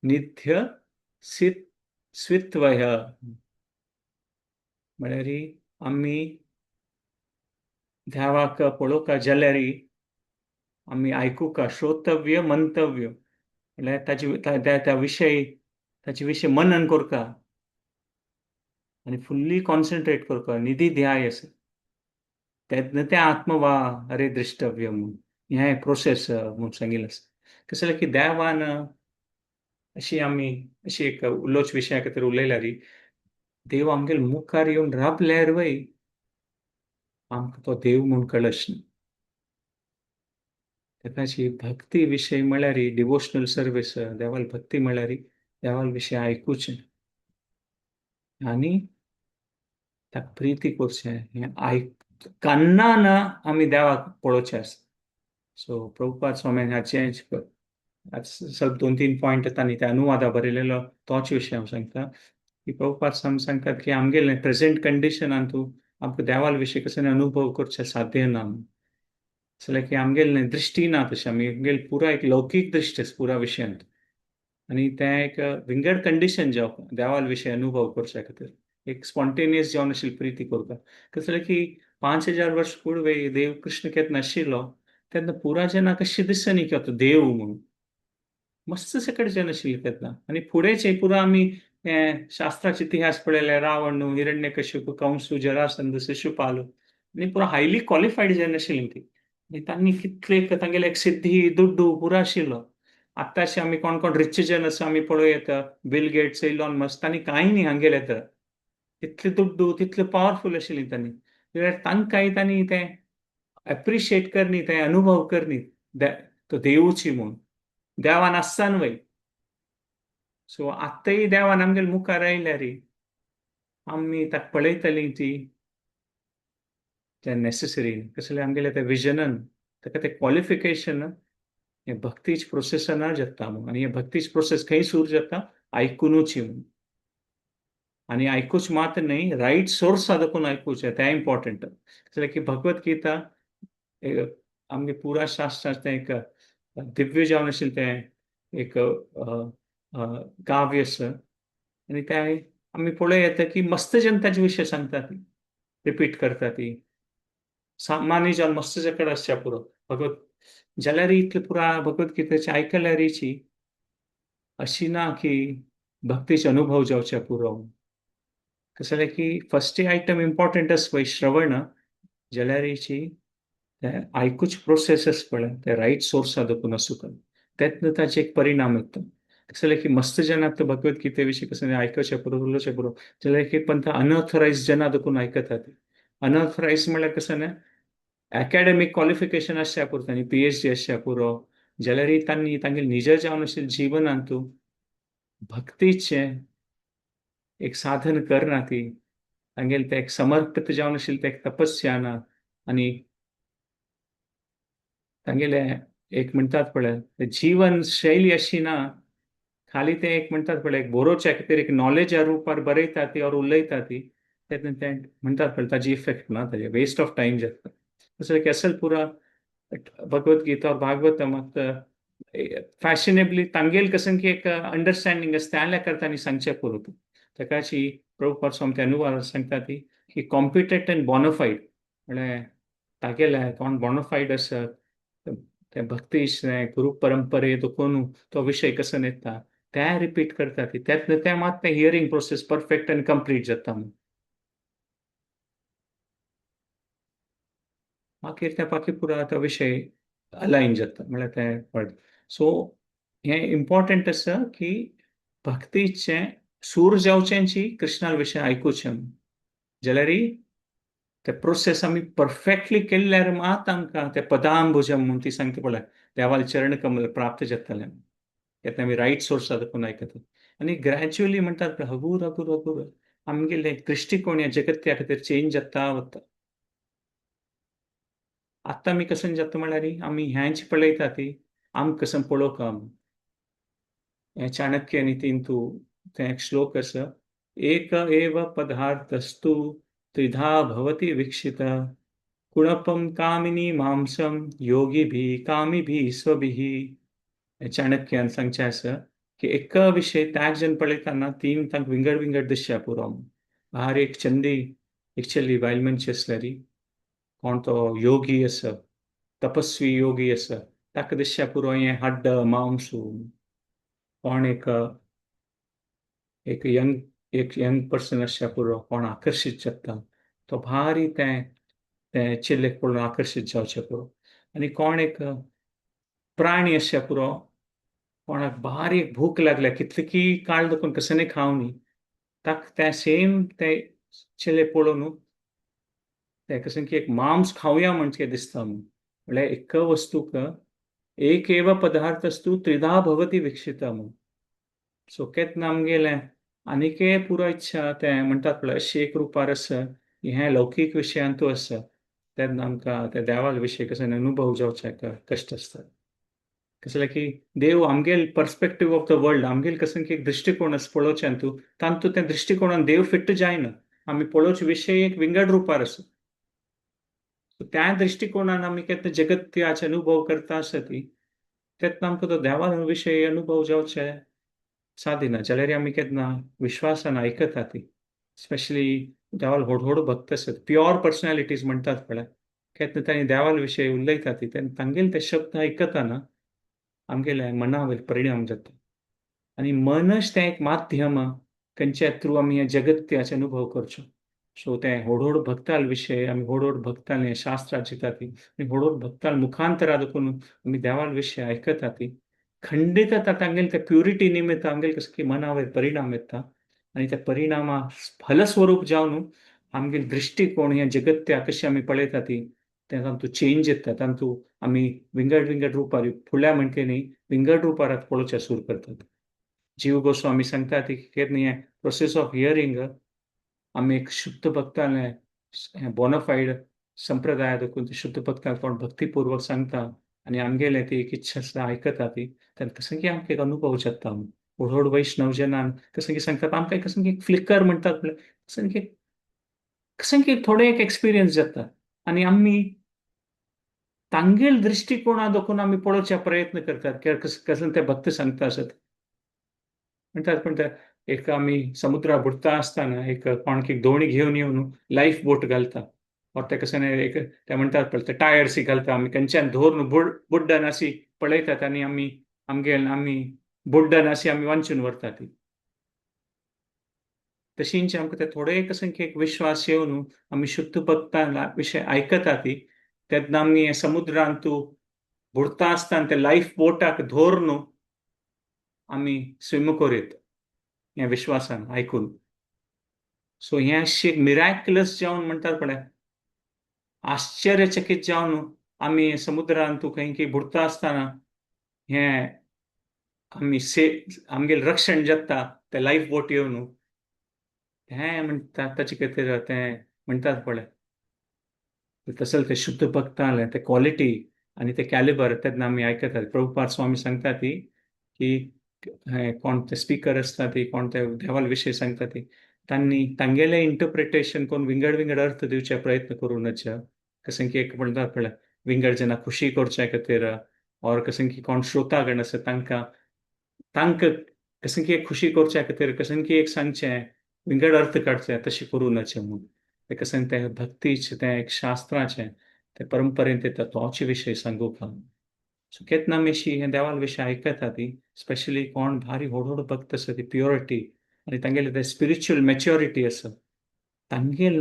नित्य स्वित्वय. म्हळ्यार आमी देवाक पळोवका जाल्यार आमी आयकुका, श्रोतव्य मंतव्य म्हळ्यार ताजे त्या विशय ताचे विशय मनन करका आनी फुल्ली कॉन्सन्ट्रेट करका, निधी ध्याय आसा तेन्ना तें आत्मवा अरे दृष्टव्य म्हूण हें प्रोसेस म्हूण सांगिल्लें आसा. कशें जालें की देवान अशी आमी अशी एक उलोवच विशया खातीर उलयल्यार देव आमगेले मुखार येवन राबल्यार वय आमकां तो देव म्हूण कळच ना. ताकाची भक्ती विशय म्हळ्यार डिवोशनल सर्वीस, देवाल भक्ती म्हळ्यार देवाल विशय आयकुचें आनी ताका प्रिती करचें, हें आयक कान्ना ना आमी देवाक पळोवचें आसता. सो प्रभुपाद स्वामीन हाचें सग 2-3 पॉयंट तांणी त्या अनुवादा बरयलेलो तोच विशय हांव सांगता की प्रभुपाद स्वामी सांगतात की आमगेलें प्रेजेंट कंडिशनान तूं आमकां देवाल विशय कसो अनुभव करचें साध्य ना. जाल्यार की आमगेलें दृश्टी ना तशें, आमी आमगेले पुरा एक लौकीक दृश्टी आसा पुरा विशयांत आनी तें एक विंगड कंडिशन जावप देवाल विशय अनुभव करच्या खातीर एक स्पॉन्टेनियस जावन आशिल्ली प्रिती करता. कशें जालें की 5000 वर्स पूर्वे देव कृष्ण केन्ना नाशिल्लो तेन्ना पुरा जनाक कशें दिसनी की तो देव म्हणून मस्त सकट जन आशिल्ले तेन्ना. आनी फुडेंचे पुरा आमी शास्त्राचे इतिहास पळयले, रावण, हिरण्यकश्यप, कंस, जरासंध, शिशुपाल आनी पुरा हायली क्वॉलिफायड जन आशिल्ली ती. आनी तांणी कितले तांगेले एक सिद्धी दुड्डू पुरा आशिल्लो. आत्ताशे आमी कोण कोण रिच जन आसा आमी पळोवं येता, बिल गेट्स, इलॉन मस्क, तांणी कांय न्ही हांगेले तर तितले दुड्डू तितले पावरफूल आशिल्ली तांणी. जाल्यार तांकांय तांणी तें एप्रिशिएट करनी, तें अनुभव करनी तो देवूची म्हूण देवान आसता न्हय. सो आतांय देवान आमगेले मुखार आयल्यार आमी ताका पळयतली ती तें नेसेसरी. कसलें आमगेलें तें विजनान ताका तें क्वॉलिफिकेशन हें भक्तीच प्रोसेसाना जाता म्हूण. आनी हें भक्तीच प्रोसेस खंय सुरू जाता आयकुनूच म्हूण. आनी आयकूच मात्र न्हय, रायट सोर्सा देखून आयकुचें तें इम्पॉर्टंट. जाल्यार की भगवत गीता आमगे पुरा शास्त्रांत तें एक दिव्य जावन आशिल्लें तें एक काव्य आसा आनी तें आमी पळोवं येता की मस्त जन ताचे विशय सांगता ती रिपीट करता ती सामान्य जावन मस्त कडेन आसच्या पुरो भगवत जाल्यार इतलें पुरा भगवत गीतेचें आयकल्यारीची अशी ना की भक्तीचे अनुभव जावचे पुरो. कसं जालें की फर्स्ट आयटम इम्पॉर्टंट आसा पळय श्रवण, जाल्यारीची ते आयकूच प्रोसेस आसा पळय ते रायट सोर्सा देखून आसूंक तेन्ना ताचे एक परिणाम येता. कसं जालें की मस्त जनाक तर भगवत गीते विशीं कसं आयकचें पुरो उलोवचें पुरो, जाल्यार की पण अनऑथरायज जना देखून आयकतात. अनऑथरायज म्हणल्यार कसं न्ही, एकेडमीक क्वॉलिफिकेशन आसच्या पुरो, तांणी PhD आसच्या पुरो, जाल्यार तांणी तांगेले निज जावन आशिल्ले जिवनांतू भक्तीचें एक साधन करना, ती तांगेले तें एक समर्पित जावन आशिल्लें तें एक तपस्या ना, आनी तांगेले एक म्हणटात पळय जीवन शैली अशी ना, खाली ते एक म्हणटात पळय एक बरोवच्या खातीर एक नॉलेजा रुपार बरयता ती और उलयता ती, तेन्ना तें म्हणटात पळय ताजी इफेक्ट ना, ताजे वेस्ट ऑफ टायम जाता. तसो की पुरा भगवत गीता और भागवत मात फॅशनेबली तांगेल कसं की एक अंडरस्टँडींग आसता त्या करता आनी सांगचें पुरो. ताकाची प्रभुपाद स्वामी ते अनुवाद सांगता ती की कॉम्पिटंट अँड बॉनोफायड, म्हळ्यार तागेले कोण बॉनोफायड आसत ते भक्ती गुरु परंपरे देखून तो विशय कसो येता ते रिपीट करता ती, तें मात तें हियरींग प्रोसेस परफेक्ट आनी कंप्लीट जाता. मागीर तें बाकी पुरा तो विशय अलायन जाता, म्हळ्यार तें पड. सो हें इम्पॉर्टंट आसा की भक्तीचें सूर जावच्यांची कृष्णा विशय आयकुचें, जाल्यार ते प्रोसेस आमी परफेक्टली केल्ल्यार मात आमकां ते पदांबुजम म्हूण ती सांगता पळय देवाल चरण कमल प्राप्त जातलें. तेन्ना आमी रायट सोर्सा देखून आयकतात आनी ग्रॅज्युअली म्हणटात पळय हगूर हगूर हगूर आमगेले दृश्टिकोण ह्या जगत्या खातीर चेंज जाता वता. आतां आमी कसं जाता म्हणल्यार आमी ह्यांच पळयता ती आम कसं पळोवंक आम हें चाणक्य नितीन तूं तें एक श्लोक आसा, एक एव पदार्थस्तु त्रिधा भवति विक्षित कुणपं कामिनी मांसम योगीभिः कामिभिः स्वभिः. चाणक्यान सांगचें आसा की एका विशय त्याग जन पळयतना तीन तांकां विंगड विंगड दिसच्या पुरो. भायर एक चंदी एक चली बायल मनशी आसल्यारी कोण तो योगी आसा, तपस्वी योगी आसा, ताका दिसच्या पुरो हें हड्ड मांसू. कोण एक एक यंग पर्सन आसच्या पुरो कोण आकर्शीत जाता तो भारी तें तें चेल्लेक पळोवन आकर्शीत जावचें पुरो. आनी कोण एक प्राणी आसच्या पुरो कोणाक भारी एक भूक लागल्या कितली की काळ देखून कसं खावनी ताका तें सेम तें चेले पळोवन तें कसं की एक मांस खावया म्हणजे दिसता. म्हणल्यार एक वस्तूक एक एव पदार्थस्तु त्रिधा भवती विक्षिता म्हूण. सो केन्ना आमगेलें आनीक पुरो इच्छा तें म्हणटात पळय अशी एक रुपार आसा हें लौकीक विशयांतू आसा, तेन्ना आमकां त्या देवाल विशय कसो अनुभव जावचे कश्ट आसता. कसं की देव आमगेल पर्सपेक्टीव ऑफ the world आमगेल कसं की एक दृश्टिकोण आसा पळोवच्यान तूं तांतू त्या दृश्टिकोणान देव फिट्ट जायना, आमी पळोवचे विशय एक विंगड रुपार आसा. त्या दृश्टिकोणान आमी केन्ना जगत्याचे अनुभव करता आसा ती तेन्ना आमकां तो देवा विशय अनुभव जावचे सादिना. जाल्यार आमी केन्ना विश्वासान आयकता ती स्पेशली देवाल व्हड व्हड भक्त आसत प्युअर पर्सनॅलिटीज म्हणटात पळय केन्ना तांणी देवाल विशय उलयता ती तेन्ना तांगेले ते शब्द आयकतना आमगेले मनावयर परिणाम जाता. आनी मनच तें एक माध्यम खंयच्या थ्रू आमी ह्या जगत्याचे अनुभव करचो. सो तें व्हड व्हड भक्ताल विशय आमी व्हड व्हड भक्तांले शास्त्रां चिंता ती आनी व्हड व्हड भक्ताल मुखांतरा देखून आमी देवाल विशय आयकता ती खंडीत जाता तांगेले ते प्युरिटी निमित्त आमगेले कसं की मनावयर परिणाम येता आनी त्या परिणामा फलस्वरूप जावन आमगेले दृश्टिकोण ह्या जगत्या कशें आमी पळयता ती तें तातूंत चेंज येता. तातूंत आमी विंगड विंगड रुपार फुडल्या म्हणटे न्ही विंगड रुपार आतां पळोवचें सुरू करतात. जीव गोस्वामी सांगता ती केन्ना हें प्रोसेस ऑफ हियरींग आमी एक शुद्ध भक्तालें बोनाफायड संप्रदाय देखून शुद्ध भक्तां कोण भक्तीपूर्वक सांगता आनी आमगेले ती एक इच्छा आसता आयकता ती तेन्ना कसं की आमकां एक अनुभव जाता. व्हड व्हड वैष्णव जनान कसं की सांगतात आमकां कसं की एक फ्लिकर म्हणटात पळय कसं की थोडें एक एक्सपिरियन्स जाता आनी आमी तांगेल दृश्टिकोणा दाखोवन आमी पळोवच्या प्रयत्न करतात कसं ते भक्त सांगता आसत म्हणटात. पण एक आमी समुद्रा बुडटा आसतना एक कोणाक एक दोणी घेवन येवन लायफ बोट घालता और ते कशें एक ते म्हणटात पळय ते टायर्स घालता आमी खंयच्यान धरून बुड्डन अशी पळयतात आनी आमी आमगेल आमी बुड्डन अशी आमी वांचून व्हरतात. ती तशींच आमकां ते थोडे एक विश्वास येवन आमी शुद्ध भक्तां विशय आयकता ती तेन्ना आमी समुद्रांतू बुडता आसतना ते लायफ बोटाक धरून आमी स्विम करीत ह्या विश्वासान आयकून. सो हें अशें एक मिराक्युलस जावन म्हणटात पळय, आश्चर्यचकीत जावन आमी समुद्रांतू खंय की बुडता आसतना हें आमी से आमगेलें रक्षण जाता ते लायफ बोट येवन हें म्हणटा ताचे खातीर तें म्हणटात पळय. तसले ते शुद्ध भक्तालें ते क्वॉलिटी आनी ते कॅलिबर तेन्ना आमी आयकतात. प्रभुपाद स्वामी सांगता ती की कोण ते स्पिकर आसता ती कोण ते देवाल विशय सांगता ती तांणी तांगेले इंटरप्रिटेशन करून विंगड विंगड अर्थ दिवचे प्रयत्न करूं नज. कशें की एक म्हणटात पळय विंगड जेन्ना खुशी करचे खातीर और कशें की कोण श्रोतागण आसा तांकां तांकां कशें की एक खुशी करच्या खातीर कशें की एक सांगचें विंगड अर्थ काडचे तशें करूं नचे म्हूण. ते कशें तें भक्तीचें तें एक शास्त्राचें ते परंपरेन ते तोच विशय सांगूंक. सो केन्ना आमी अशी हें देवाल विशय आयकता ती स्पेशली कोण भारी व्हड व्हड भक्त आसा ती प्युरिटी आनी तांगेले ते स्पिरिच्युअल मॅच्युरिटी आसा तांगेल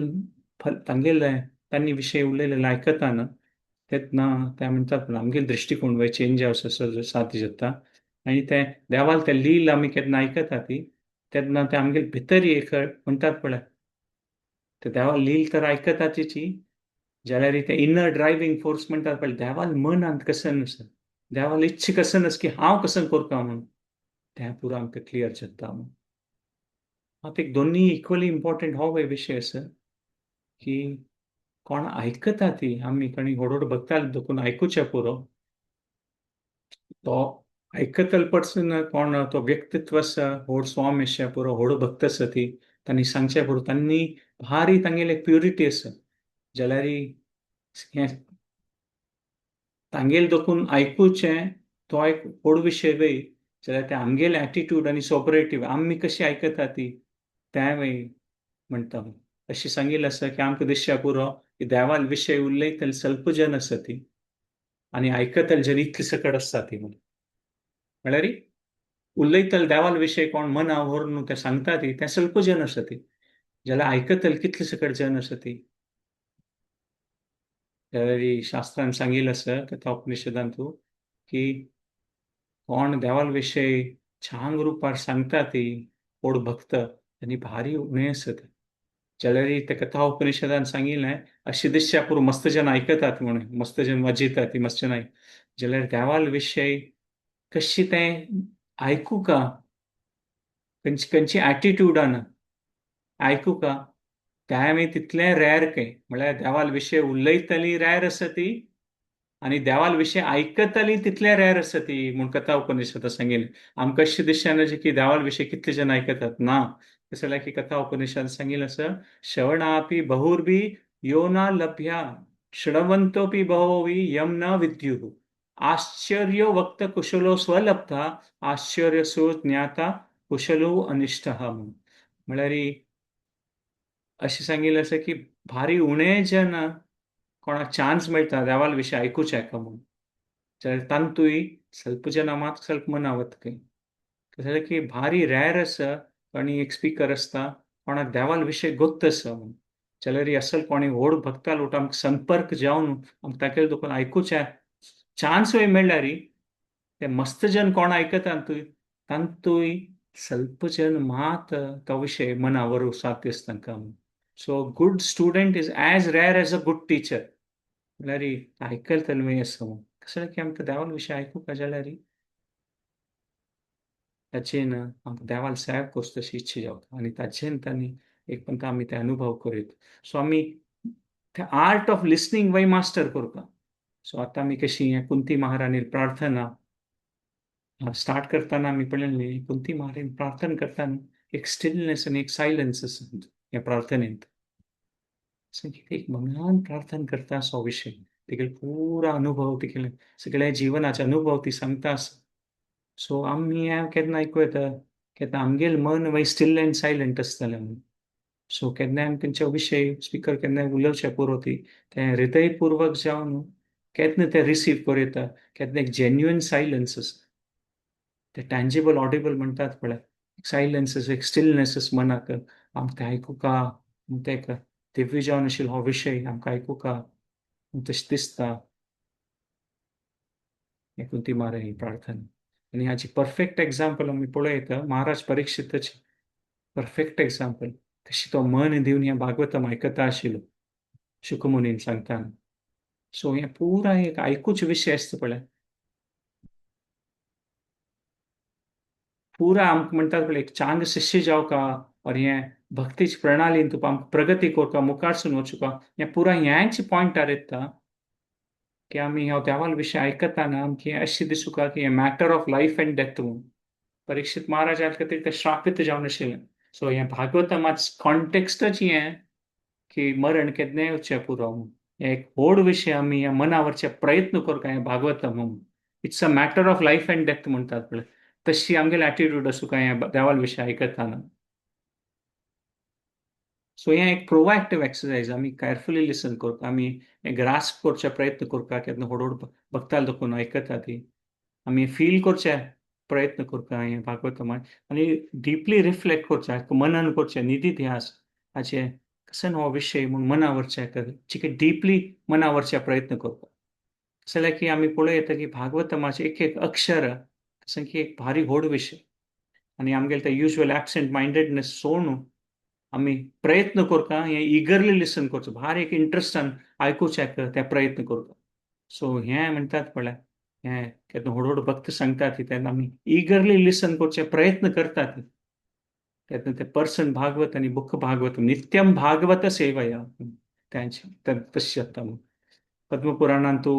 तांगेले तांणी विशय उलयलेले आयकतना तेन्ना ते म्हणटात आमगेले दृश्टिकोण वय चेंज जावचो साध्य जाता आनी ते देवाल ते लील आमी केन्ना आयकता ती तेन्ना ते आमगेले भितर एक म्हणटात पळय ते देवाल लील तर आयकता तेची जाल्यार ते इनर ड्रायव्हींग फोर्स म्हणटात पळय देवाल मनांत कसन आसा देवाल इच्छा कसन आसा की हांव कसन करता म्हूण तें पुरो आमकां क्लियर जाता म्हूण. आतां एक दोनूय इक्वली इम्पॉर्टंट हो विशय आसा की कोण आयकता ती आमी कोणी व्हड व्हड भक्ताल देखून आयकुचें पुरो तो आयकतलो पर्सन कोण तो व्यक्तित्व आसा व्हड स्वामी आसा पुरो व्हड भक्त आसा ती तांणी सांगचें पुरो तांणी भारी तांगेली प्युरिटी आसा जाल्यार हें तांगेले देखून आयकुचें तो एक व्हड विशय वय जाल्यार ते आमगेले एटिट्यूड आनी सोबरेटीव आमी कशी आयकता ती तें वय म्हणटा. अशें सांगिल्लें आसा की आमकां दिसच्या पुरो की देवाल विशय उलयतले स्वल्प जन आसा ती आनी आयकतले जन इतले सकट आसता ती म्हूण. म्हळ्यार उलयतले देवाल विशय कोण मना व्हरून ते सांगता ती तें स्वल्प जन आसा ती जाल्यार आयकतले कितले सकट जन आसा ती. जाल्यार शास्त्रान सांगिल्लें आसा कथा उपनिषदांतू की कोण देवाल विशय छांग रुपार सांगता ती व्हड भक्त आनी भारी उणें आसा ते. जाल्यार ते कथा उपनिषदान सांगिल्लें अशी दिसच्या पुरो मस्त जन आयकतात म्हूण मस्त जन वाजयतात ती मस्त जन जाल्यार देवाल विशय कशी तें आयकूका खंयची खंयची एटिट्यूडान आयकूका तें मागीर तितलें रॅर खंय. म्हळ्यार देवाल विशय उलयतली रॅर आसा ती आनी देवाल विशय आयकतली तितलें रॅर आसा ती म्हूण कथा उपनिषदान सांगिल्लें. आमकां अशें दिसचें ना की देवाल विशय कितले जन आयकतात ना. तशें जाल्यार की कथा उपनिषदान सांगिल्लें आसा श्रवणापि बहुर्भि यो न लभ्या शृण्वन्तोऽपि बहवो यम न विद्युः आश्चर्यो वक्त कुशलो स्वलब्धा आश्चर्य सो ज्ञाता कुशलो अनिष्टः म्हूण. म्हळ्यार अशें सांगिल्लें आसा की भारी उणें जन कोणाक चान्स मेळटा देवाल विशय आयकुचें एका म्हूण जाल्यार तांतूय स्वल्प जनां मात स्वल्प मनावत खंय. जाल्यार की भारी रॅर आसा आनी एक स्पिकर आसता कोणाक देवाल विशय गोत्त आसा म्हूण जाल्यार असल कोणी व्हड भक्ताल वटा आमकां संपर्क जावन आमकां तागेले देखून आयकुचें चान्स वय मेळ्ळ्यार ते मस्त जन कोण आयकता तांतूय स्वल्प जन मात तो विशय मना व्हरूंक साध्य आसता तांकां. So good student is as rare as a good teacher. म्हळ्यार आयकतले न्हय आसा म्हूण. कशें की आमकां देवाल विशय आयकूंक जाल्यार ताचेन आमकां देवाल सेवा करची तशी इच्छा जाता आनी ताचेन तांणी एक पण आमी ते अनुभव करीत. सो आमी ते आर्ट ऑफ लिसनींग वय मास्टर करता. सो आतां आमी कशी कुंती महाराणी प्रार्थना स्टार्ट करतना आमी पळयलें कुंती महाराणी प्रार्थना करतना एक स्टिलनेस आनी एक सायलन्स आसा ह्या प्रार्थनेंत. एक मनान प्रार्थना करता असो विशय तिगेले पुरा अनुभव तिगेले सगळ्या जिवनाचे अनुभव ती सांगता आसा. सो आमी केन्ना आयकूं येता केन्ना आमगेलें मन मागीर स्टील एंड सायलंट आसतलें म्हणून. सो केन्नाय आमी तेंच्या विशय स्पिकर केन्नाय उलोवचें पुरो ती तें हृदयपूर्वक जावन केन्ना तें रिसीव करूं येता केन्ना एक जेन्युइन सायलन्स आसा ते टँजिबल ऑडिबल म्हणटात पळय सायलन्स आसा एक स्टिलनेस आसा मनाक आमकां तें आयकुका, तें एक दिव्य जावन आशिल्लो हो विशय आमकां आयकुका तशें दिसता. हें कुंती महाराज ही प्रार्थना. आनी हाची परफेक्ट एग्जाम्पल आमी पळयता महाराज परीक्षिताची परफेक्ट एग्जाम्पल. कशी तो मन दिवन हें भागवतम आयकता आशिल्लो शुकमुनीन सांगता. सो हें पुराय एक आयकूच विशय आसता पळय, पुरा आमकां म्हणटात पळय एक चांग शिष्य जावका और हें भक्तीची प्रणालीन तुका आमकां प्रगती करपा मुखारसून वचुका, हें पुरा ह्याच पॉयंटार येता की आमी ह्या देवाल विशय आयकतना आमकां हें अशें दिसूका की हें matter of life and death म्हणून. परीक्षित महाराजा खातीर तें श्रापित जावन आशिल्लें. सो हें भागवतमाच कॉन्टेक्स्टच हें की मरण केन्नाय येवचें पुरो म्हणून. हें एक व्हड विशय आमी ह्या मनावरचे प्रयत्न करता हें भागवतम म्हणून. It's a matter of life and death म्हणटात पळय, तशी आमगेली एटिट्यूड आसूं काय ह्या देवाल विशय आयकतना. सो हें एक प्रोएक्टिव एक्सरसाइज, आमी केअरफुली लिसन करता, आमी ग्रास्प करचे प्रयत्न करता केन्ना व्हड व्हड भक्ताल देखून आयकता ती आमी फील करचे प्रयत्न करता हें भागवतमान आनी डिपली रिफ्लेक्ट करचें, मनन करचें, निधी ध्यास हाचें कशें हो विशय म्हूण मनावरचे चिके डिपली मनावरचे प्रयत्न करता. जाल्यार की आमी पळयता की भागवतमाचें एक एक अक्षर कशें की एक भारी व्हड विशय आनी आमगेले ते युजल एबसेंट मायंडेडनेस सोडून आमी प्रयत्न करता हें इगरली लिसन करचो, भारी एक इंट्रस्टान आयकुचें ते प्रयत्न करता. सो हें म्हणटात पळय हें केन्ना व्हड व्हड भक्त सांगतात तेन्ना आमी इगरली लिसन करचे प्रयत्न करतात तेन्ना ते पर्सन भागवत आनी बुक भागवत नित्यम भागवत सेवया त्यांचे तशें जाता. पद्मपुराणांत तूं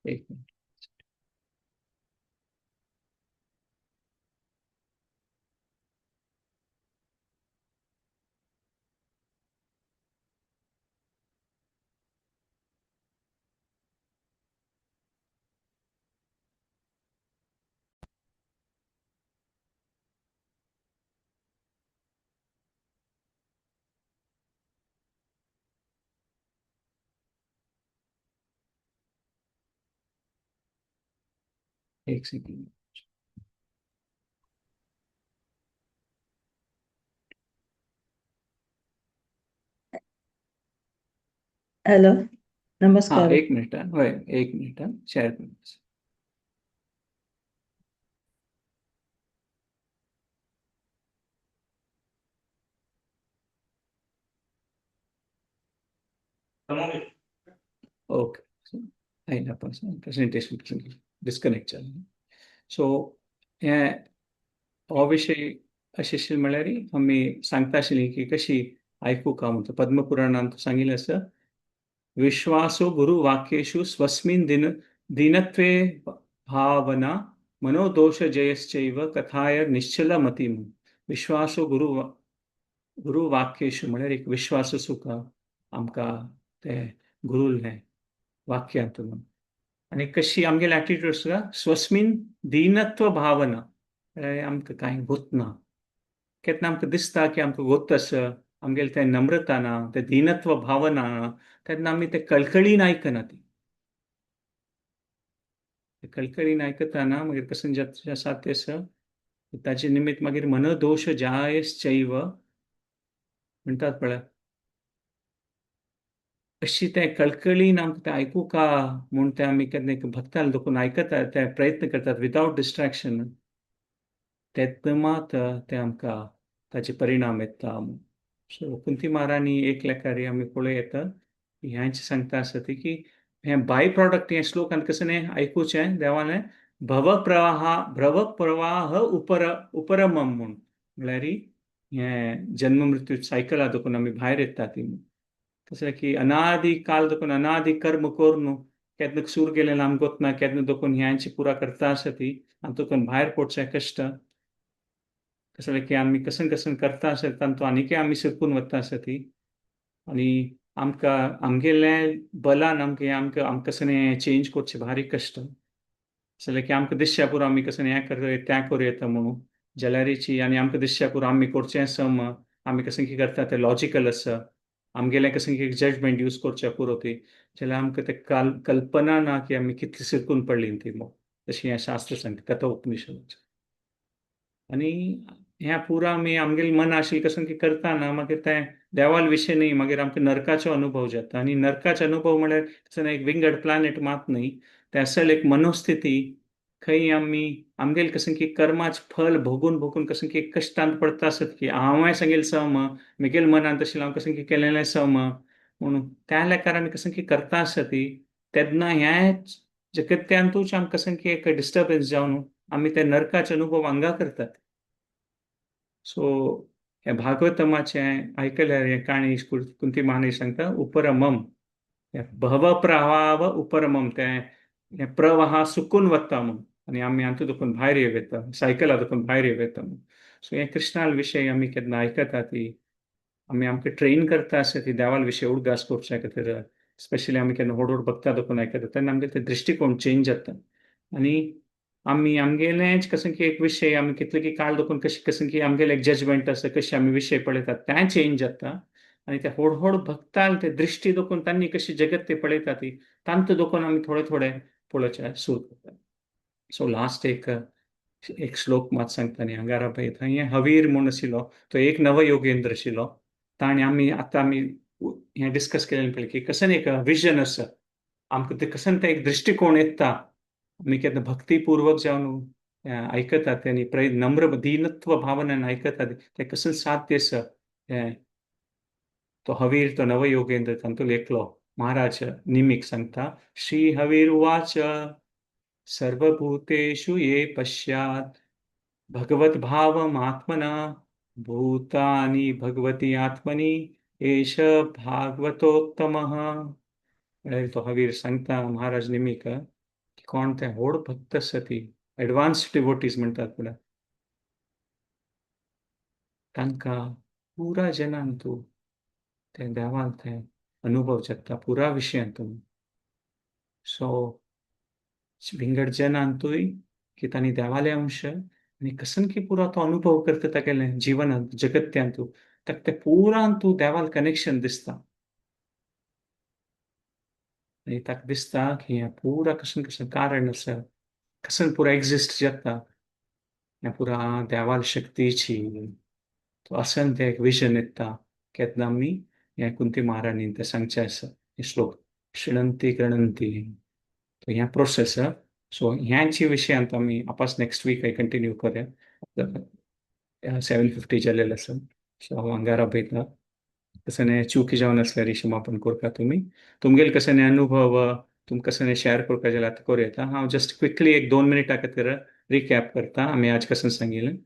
एक मिनिट एक सेकंड. हॅलो, हा नमस्कार. एक मिनिट, हय एक मिनिट, शेअर कर. ओके, आयला प्रेझेंटेशन डिस्कनेक्ट जालें. सो हें हो विशय अशें आशिल्लें म्हळ्यार आमी सांगता आशिल्ली की कशी आयकुका म्हणटा. पद्मपुराणांत सांगिल्लें आसा, विश्वासो गुरु वाक्येषु स्वस्मिन् दिन दीनत्वे भावना मनोदोष जयश्चैव कथाय निश्चल मती. विश्वासो गुरु गुरु वाक्येषु म्हळ्यार एक विश्वास आसूका आमकां ते गुरुलें वाक्यांत म्हणून. आनी कशी आमगेली एटिट्यूड आसा स्वस्मिन दीनत्व भावना, म्हळ्यार आमकां कांय गोत ना, केन्ना आमकां दिसता की आमकां गोत आसा, आमगेलें तें नम्रता ना, तें दीनत्व भावना ना, तेन्ना आमी ते कळकळीन आयकना. ती कळकळीन आयकतना मागीर कशें जाता तें आसा ताचे निमित्त मागीर मनोदोश जायश्चैव म्हणटात पळय, अशी तें कळकळीन आमकां तें आयकुका म्हूण तें आमी केन्ना भक्ताल देखून आयकतात, ते प्रयत्न करतात विदावट डिस्ट्रॅक्शन, तेन्ना मात तें आमकां ताचे परिणाम येता. सो कुंती महाराणी एक लेखारी आमी पळोवं येता ह्यांचे सांगता आसा ती की हें बाय प्रोडक्ट हें श्लोकान कशें न्ही आयकुचें देवालें भव प्रवाह उपर उपरमम म्हूण, म्हळ्यार हें जन्म मृत्यू सायकला देखून आमी भायर येता ती. तशें की अनादी काल देखून अनादी कर्म करून केन्ना सूर गेलें आमकां गोतना केन्ना देखून ह्यांची पुरा करता आसा ती आनी देखून भायर पडचें कश्ट. कशें की आमी कसन कसन करता आसा तातूंत आनीकय आमी शिकून वता आसा ती. आनी आमकां आमगेलें बलान आमकां आमकां आमकां कशें चेंज करचें भारी कश्ट. जाल्यार की आमकां दिसच्या पुरो आमी कशें हें करूं तें करूं येता म्हणून जाल्यारीची, आनी आमकां दिसच्या पुरो आमी करचें सम आमी कशें कितें करता तें लॉजिकल आसा, आमगेलें कशें कितें जजमेंट यूज करचें पुरो ती, जाल्यार आमकां तें कल्पना ना की आमी कितली शिकून पडली ती. तशें हें शास्त्र सांगता कथा उपनिषदाचें. आनी ह्या पुरा आमी आमगेले मन आशिल्लें कसो की करता ना मागीर तें देवाल विशय न्ही, मागीर आमकां नरकाचो अनुभव जाता. आनी नरकाचो अनुभव म्हळ्यार तसो एक विंगड प्लॅनेट मात न्ही, तें असल एक मनोस्थिती खंय आमी आमगेले कसं की कर्माचें फल भोगून भोगून कसं की कश्टांत पडटा आसत की हांवें सांगेलें सम म्हगेले मनांत आशिल्लें हांव कसं की केलेलें सम म्हणून त्या लेखार आमी कसं की करता आसत तेन्ना ह्या जगत्यांतूच आमकां कसं की एक डिस्टर्बन्स जावन आमी ते नरकाचे अनुभव हांगा करतात. सो हे भागवतमाचें आयकल्यार हें काणी कुंती महाराणी सांगता उपरमम भव प्रवाह उपरमम, तें हें प्रवाह सुकून वता म्हूण आनी आमी हातूंत देखून भायर येवं येता, सायकला देखून भायर येवं येता म्हूण. सो हें कृष्णाल विशय आमी केन्ना आयकता ती आमी आमकां ट्रेन करता आसता ती देवाल विशय उडगास करच्या खातीर, स्पेशली आमी केन्ना व्हड व्हड भक्ता देखून आयकता तेन्ना आमगे ते दृश्टिकोण चेंज जाता. आनी आमी आमगेलेंच कसं की एक विशय आमी कितले की काळ देखून कशें कसं की आमगेलें एक जजमेंट आसा कशें आमी विशय पळयतात तें चेंज जाता. आनी ते व्हड व्हड भक्ताल ते दृश्टी देखून तांणी कशी जगत ते पळयता ती तांतू देखून आमी थोडे थोडे पळोवचें सुरू करता. सो लास्ट एक एक श्लोक मात सांगता न्ही अंगारा पळय थंय हवीर म्हूण आशिल्लो तो एक नवयोगेंद्र आशिल्लो, ताणें आमी आतां आमी हें डिस्कस केलें पळय की कसं एक विजन आसा आमकां तें कसं तें एक दृश्टिकोण येता आमी केन्ना भक्तीपूर्वक जावन आयकतात आनी नम्र दीनत्व भावनान आयकतात तें कसं साध्य आसा. हें तो हवीर तो नवयोगेंद्र तातूंत एकलो महाराज निमीक सांगता, श्री हवीर उवाच सर्वभूतेषु ये पश्यात् भगवद्भावमात्मना भूतानि भगवती आत्मनि एष भागवतोत्तमः. म्हळ्यार तो हवीर सांगता महाराज निमीक की कोण ते व्हड भक्त आसा ती एडवान्स डिवोटीज म्हणटात म्हळ्यार तांकां पुरा जनान तूं ते देवान ते अनुभव जाता पुरा विशयांत. सो विंगड जनांतूय की तांणी देवाले अंश आनी कसन की पुरा तो अनुभव करता तागेले जिवनांत जगत्यांतू ताका ते पुरान तूं देवाल कनेक्शन दिसता आनी ताका दिसता की हें पुरा कशन कशन कारण आसा कसन पुरा एक्झिस्ट जाता हें पुरा देवाल शक्तीची तो असन तें एक विजन येता केन्ना आमी हें कुंती महाराणीन तें सांगचें आसा हे श्लोक शृणंती गणंती तो ह्या प्रोसेस. सो ह्याची विशयांत आमी आपास नेक्स्ट वीक कंटिन्यू करूया. 7:50 जालेलें आसा. सो हांव अंगारा पळयता कसं चुकी जावन आसल्यार क्षमापण करता तुमी तुमगेले कसं अनुभव तुमकां कसं शेअर करपाक जाल्यार आतां करूं येता. हांव जस्ट क्विकली एक 2 मिनटां खातीर रिकॅप करता. आमी आज कसं सांगिल्लें,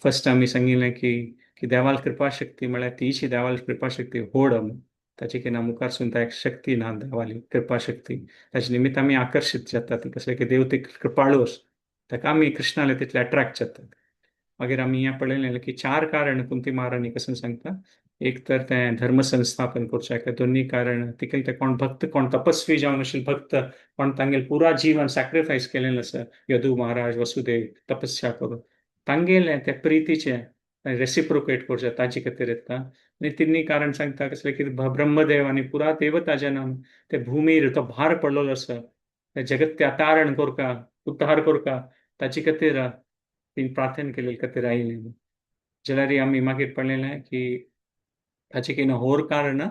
फर्स्ट आमी सांगिल्लें की की देवाल कृपा शक्ती म्हळ्यार तीची देवाल कृपा शक्ती व्हड ताची केन्ना मुखार सून एक शक्ती ना देवाली कृपा शक्ती, ताचे निमित्त आमी आकर्शीत जातात कसलें की देव ते कृपाळू आसा ताका आमी कृष्णाले तितले अट्रॅक्ट जातात. मागीर आमी हें पळयलें की 4 कारण कुंती महाराणी कसं सांगता, एक तर तें धर्म संस्थापन करचें, दोन्ही कारण तितले ते कोण भक्त कोण तपस्वी जावन आशिल्ले भक्त कोण तांगेले पुरा जीवन सॅक्रिफायस केलेलें आसा, यदू महाराज वसुदेव तपस्या करून तांगेलें ते प्रितीचें रेसिप्रोकेट करचें ताचे खातीर येता. आनी तिन्ही कारण सांगता कसलें की ब्रह्मदेव आनी पुरा देवता जनान ते भुमीर तो भार पडलेलो आसा ते जगत्या तारण करका उद्धार करका ताचे खातीर तीन प्रार्थना केलेले खातीर आयिल्लें. जाल्यार आमी मागीर पळयलें की ताचे कितें होर कारण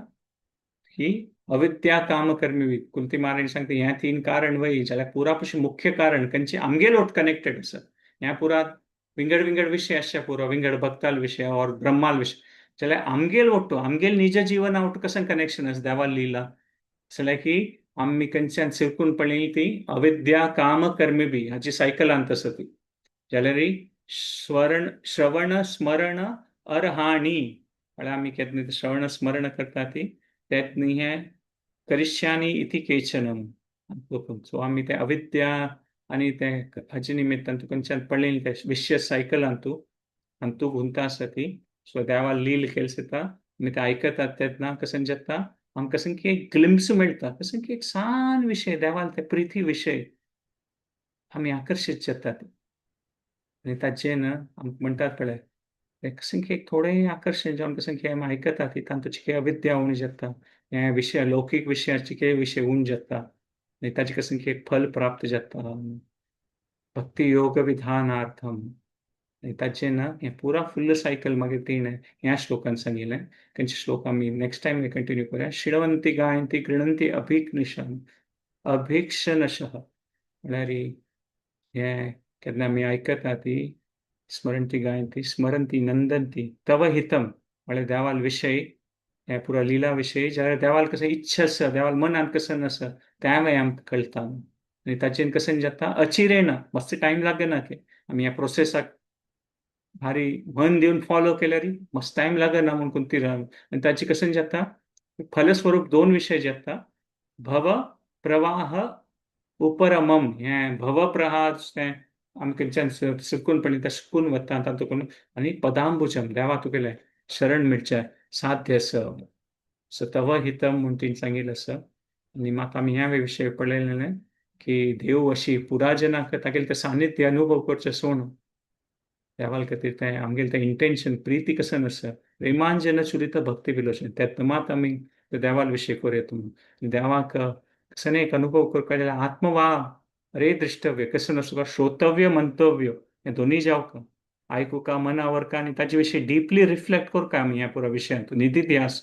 ही अविद्या काम कर्मी कुंती महाराणी सांगता ह्या 3 कारण वय जाल्यार पुरा पशी मुख्य कारण खंयचे आमगेलोट कनेक्टेड आसा ह्या पुरा विंगड विंगड विशय आसचे पुरो विंगड भक्ताल विशय और ब्रह्माल विशय जाल्यार आमगेल ಒಟ್ಟು आमगेल निज जीवना ಒಟ್ಟು कसं कनेक्शन आसा देवाल लीला जाल्यार की आमी खंयच्यान सिरकून पडलेली ती अविद्या काम कर्मी बी हाची सायकलांत आसा ती. जाल्यार स्वरण श्रवण स्मरण अर्हाणी म्हळ्यार आमी केन्ना श्रवण स्मरण करता ती तेत न्ही हें करिष्यानी इति केचनम. सो आमी ते अविद्या आनी ते हाचे निमित्तान तूं खंयच्यान पडलेली ते विश्य सायकलान तूं आनी तूं गुंता आसा ती. सो देवा लील केल दिता आमी ते आयकतात तेन्ना कसं जाता आमकां कसं की एक ग्लिम्स मेळटा कसं की एक सान विशय देवाल ते प्रिती विशय आमी आकर्शीत जातात आनी ताचें न्हू आमकां म्हणटात पळय तें कसं की एक थोडें आकर्शण जावन कसं की आमी आयकतात ती तांतूची अविद्या उणी जाता हे विशय लौकीक विशयाची विशय उण जाता आनी ताचे कसं की एक फल प्राप्त जाता. भक्ती योग विधानार्थम. आनी ताचें ना हें पुरा फुल्ल सायकल मागीर तिणें ह्या श्लोकान सांगिल्लें. खंयचे श्लोक आमी नेक्स्ट टायम कंटिन्यू करूया. शृण्वन्ति गायन्ति गृणन्ति अभिक्निशं अभिक्षणशः, म्हळ्यार हें केन्ना आमी आयकता ती स्मरंती गायन्ती स्मरंती नंदंती तव हितम, म्हळ्यार देवाल विशय हे पुरा लिला विशय जाल्यार देवाल कसं इच्छा आसा, देवाल मनांत कसं आसा तें आमकां कळटा. आनी ताचेर कशें जाता अचिरेण, मातसो टायम लागना की आमी ह्या प्रोसेसाक भारी मन दिवन फॉलो केल्यार मस्त टायम लागना म्हूण कोणती. आनी ताची कशें जाता फलस्वरूप दोन विशय जाता, भव प्रवाह उपरमम. हें भव प्रवाह तें आमी खंयच्यान सुकून पडली तें सुकून वता तातूंत, आनी पदांबुजम देवा तुगेलें शरण मेळचें साध्य आसा. सो तव हितम म्हूण तिणें सांगिल्लें आसा. आनी म्हाका आमी ह्या विशय पळयलें की देव अशी पुराजनाक तागेलें तें सानिध्य अनुभव करचें सोण देवाल खातीर तें आमगेलें तें इंटेन्शन प्रिती कसन आसा, प्रेमांजन चुरित भक्ती विलोचन, तेन्ना मात आमी देवाल विशय करूया. तुमी देवाक कसन एक अनुभव करपाक जाल्यार आत्मवा रे द्रष्टव्य कसन आसूं, श्रोतव्य मंतव्य हें दोनूय जावका, आयकुका मनावर का आनी ताजे विशीं डिपली रिफ्लेक्ट करका आमी ह्या पुरा विशयांत निधिध्यास,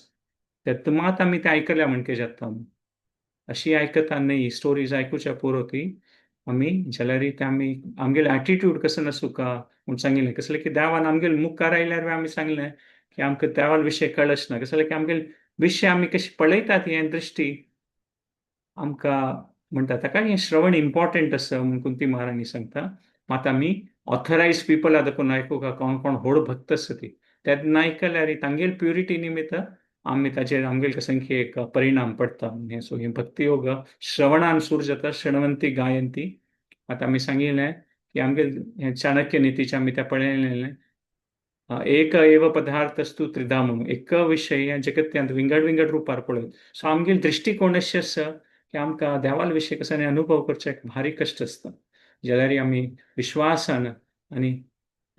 तेन्ना मात आमी तें आयकल्या म्हणके जाता. अशी आयकता न्ही स्टोरीज आयकुच्या पुरो ती आमी जाल्यार ते आमी आमगेले एटिट्यूड कसो नासूका म्हूण सांगिल्लें. कसलें की देवान आमगेले मुखार आयल्यार आमी सांगलें की आमकां देवाल विशय कळच ना, कसलें की आमगेले विशय आमी कशी पळयतात हें दृश्टी आमकां म्हणटा. ताका हें श्रवण इम्पॉर्टंट आसा म्हूण कुंती महाराणी सांगता. मात आमी ऑथरायज पिपल आतां कोण आयकूंक कोण कोण व्हड भक्त आसा ती तेन्ना आयकल्यार तांगेल प्युरिटी निमित्त आमी ताचेर आमगेल कसं की एक परिणाम पडटा. हें सो हें भक्तियोग श्रवणान सूर जाता, शृण्वन्ति गायन्ति. आतां आमी सांगिल्लें की आमगेल हें चाणक्य नितीचें आमी तें पळयलें, एक एव पदार्थस्तु त्रिधा म्हणून एक विशय ह्या जगत्यांत विंगड विंगड रुपार पळयत. सो आमगेल दृश्टिकोण अशें आसा की आमकां देवाल विशय कसो अनुभव करचें भारी कश्ट आसता, जाल्यार आमी विश्वासान आनी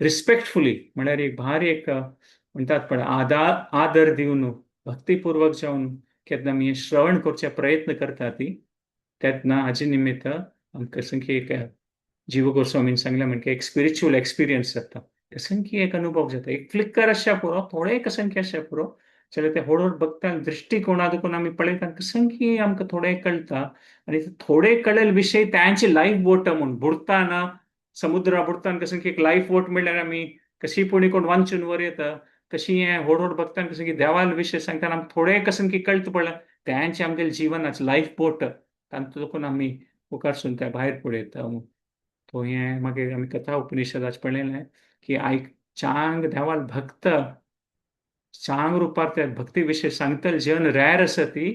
रिस्पेक्टफुली म्हळ्यार एक भारी एक म्हणटात पण आदर दिवन भक्तिपूर्वक जावन केन्ना आमी श्रवण करचे प्रयत्न करता ती तेन्ना हाजे निमित्त आमकां कसं की एक जीव गोस्वामीन सांगलें म्हणजे एक स्पिरिच्युअल एक्सपिरियन्स जाता, कसं की एक अनुभव जाता, एक फ्लिकर आसच्या पुरो, थोडे कसं की आसच्या पुरो जाल्यार ते हळू हळू भक्तान दृश्टिकोणा देखून आमी पळयता कसं की आमकां थोडें कळटा. आनी थोडे कळेल विशय तांची लायफ बोट म्हूण बुडताना समुद्रा बुडताना कसं की एक लायफ बोट म्हणल्यार आमी कशी पुणी कोण वांचून वर येता, कशी हें व्हड व्हड भक्तान कसं की देवाल विशय सांगतना आमकां थोडे कसं की कळटा पळय त्यांचे आमगेले जिवनाचे लायफ बोट तांतूं देखून आमी मुखारसून त्या भायर पळयता. तो हें मागीर आमी कथा उपनिषदाच पळयलें की आयक चांग देवाल भक्त चांग रुपार त्या भक्ती विशय सांगतले जन रॅर आसा ती,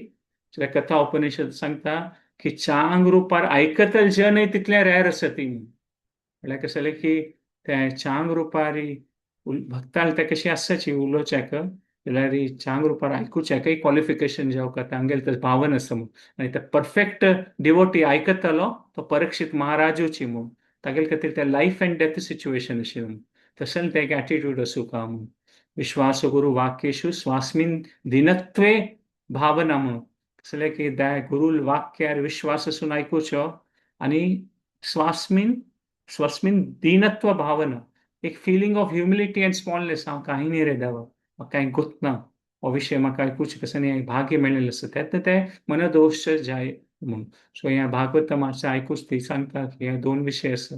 जाल्यार कथा उपनिषद सांगता की चांग रुपार आयकतले जनय तितलें रॅर आसा ती. म्हणल्यार कशें जालें की ते चांग रुपारी भक्ताल ते कशी आसची उलोवच्याक जाल्यार चांग रुपार आयकुच्याकय क्वॉलिफिकेशन जावका तांगेले ते भावन आसा म्हूण, आनी ते परफेक्ट डिवोटी आयकतलो तो परीक्षित महाराजूची म्हूण तागेले खातीर ते लायफ अँड डेथ सिच्युएशन अशें म्हूण तशें तें एक एटिट्यूड आसूं का म्हूण. विश्वास गुरु वाक्येशु स्वास्मिन दिनत्वे भावना म्हणून कसलें की गुरुल वाक्यार विश्वास आसून आयकुचो आनी स्वास्मिन स्वस्मिन दीनत्व भावना, एक feeling of humility and smallness, हांव कांय न्ही रे देवा, म्हाका कांय गोतना हो विशय म्हाका आयकुचें कसं न्ही भाग्य मेळिल्लें आसा तेन्ना तें मनदोश जाय म्हणून. सो ह्या भागवतमाचें आयकूच ती सांगता की हे दोन विशय आसा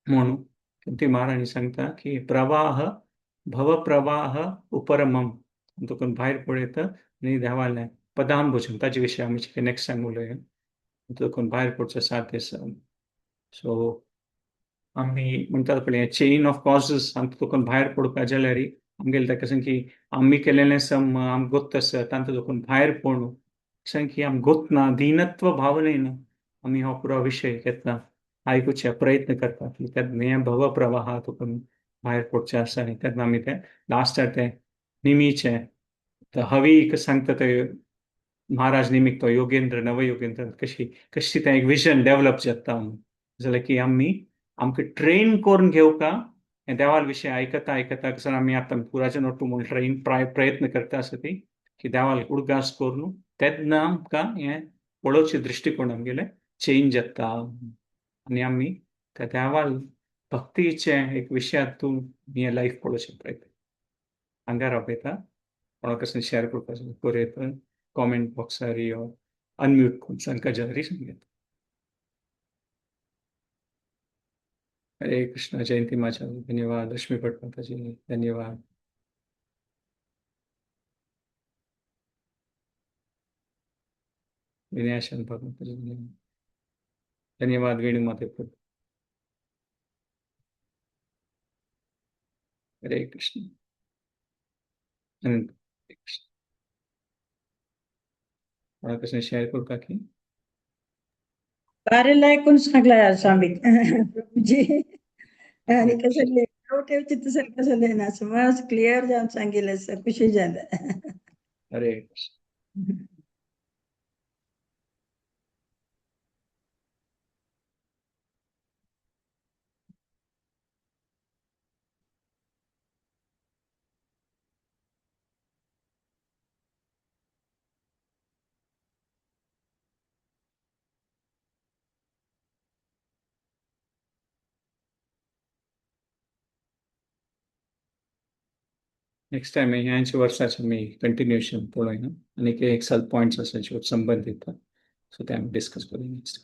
म्हणून ती महाराणी सांगता की प्रवाह भवप्रवाह उपरमम तुका भायर पळयता आनी देवालें पदांबुजम ताजे विशय आमी नेक्स्ट टायम उलोवया, तुका भायर पडचो साध्य आसा. सो आमी म्हणटात पळय चेन ऑफ कॉजेस तुका भायर पडपा जाल्यार आमगेले ताका कसं की आमी केलेलें सम आम गोत्त आसा तांकां देखून भायर पडूं कसं की आम गोतना दीनत्व भावनेन आमी हो पुरो विशय घेतना आयकुचे प्रयत्न करता की तेन्ना हें भव प्रवाह तुका भायर पडचें आसा. आनी तेन्ना आमी तें लास्टाक तें निमीचें हवी सांगता ते महाराज निमीक तो योगेंद्र नवयोगेंद्र कशी कशी तें एक विजन डेवलप जाता जाल्यार की आमी आमकां ट्रेन करून घेवका हें देवाल विशय आयकता आयकता कसो आमी आतां पुराचे नोटू म्हूण ट्रेन प्रयत्न करता आसा ती की देवाल उडगास करून तेन्ना आमकां हें पळोवचें दृश्टिकोण आमगेलें चेंज जाता आनी आमी तर त्या भक्तीचे एक विशयात तूं हे लायफ पळोवचें प्रयत्न हांगा रावयता. कोणाक कसलें शेअर करपाचें करूं येता कॉमेंट बॉक्सार यो अनम्यूट करून तांकां जारी सांगता. हरे कृष्ण. जयंती माचा धन्यवाद. रश्मी भट माताजी धन्यवाद. विनयाशन भगवंताजी धन्यवाद. धन्यवाद वेणू माते प्रभु. हरे कृष्ण. अनंत हरे कृष्ण. कोणाक कसलें शेअर करपाक की बारेला ऐकून सांगला स्वामी प्रभुजी आणि कसं ठेवचे तसं कसं ना समज क्लिअर जावन सांगितलं, खुशी झालं. हरे कृष्ण. नेक्स्ट टाइम ह्यांच्या वर्साचे मी कंटिन्युएशन पळोवया आनी एक साल पॉयंट्स आसा जे संबंदीत, सो ते आमी डिस्कस करूया नेक्स्ट.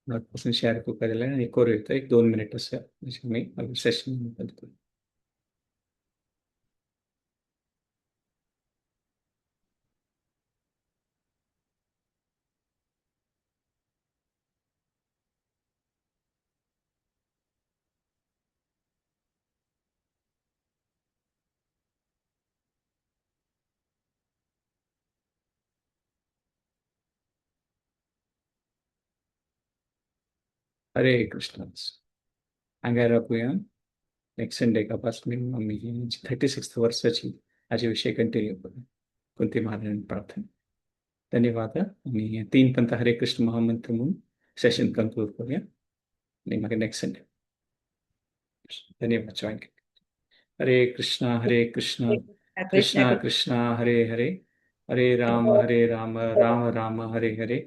पासून शेअर करपाक जाल्यार आनी करूं येता. एक 2 मिनिट आसा आमी मागीर सेशन बंद करूं. हरे कृष्ण. हांगा रावया. नेक्स्ट संडे पासून आमी 36th वर्साची हाजे विषय कंटिन्यू करूया. कुंती महाराणी प्रार्थना. धन्यवाद. आमी 3 पंथ हरे कृष्ण महामंत्र म्हणून सेशन कंक्लूड करूया आणि मागीर नेक्स्ट संडे. धन्यवाद जॉईन. हरे कृष्णा हरे कृष्णा कृष्णा कृष्णा हरे हरे, हरे राम राम राम हरे हरे,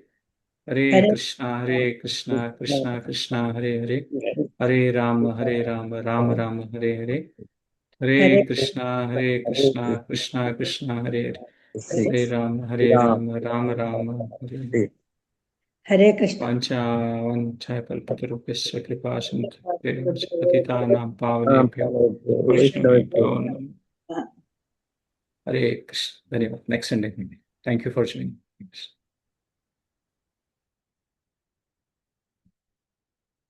हरे कृष्णा कृष्णा कृष्णा हरे हरे, हरे राम राम राम हरे हरे, हरे कृष्णा कृष्णा कृष्णा हरे हरे, हरे राम राम राम हरे हरे. हरे कृष्ण. वाञ्छाकल्पतरुभ्यश्च कृपा सिन्धुभ्यः च पतितानां पावनेभ्यो वैष्णवेभ्यो नमः. हरे कृष्ण. धन्यवाद. Next Sunday. Thank you for joining.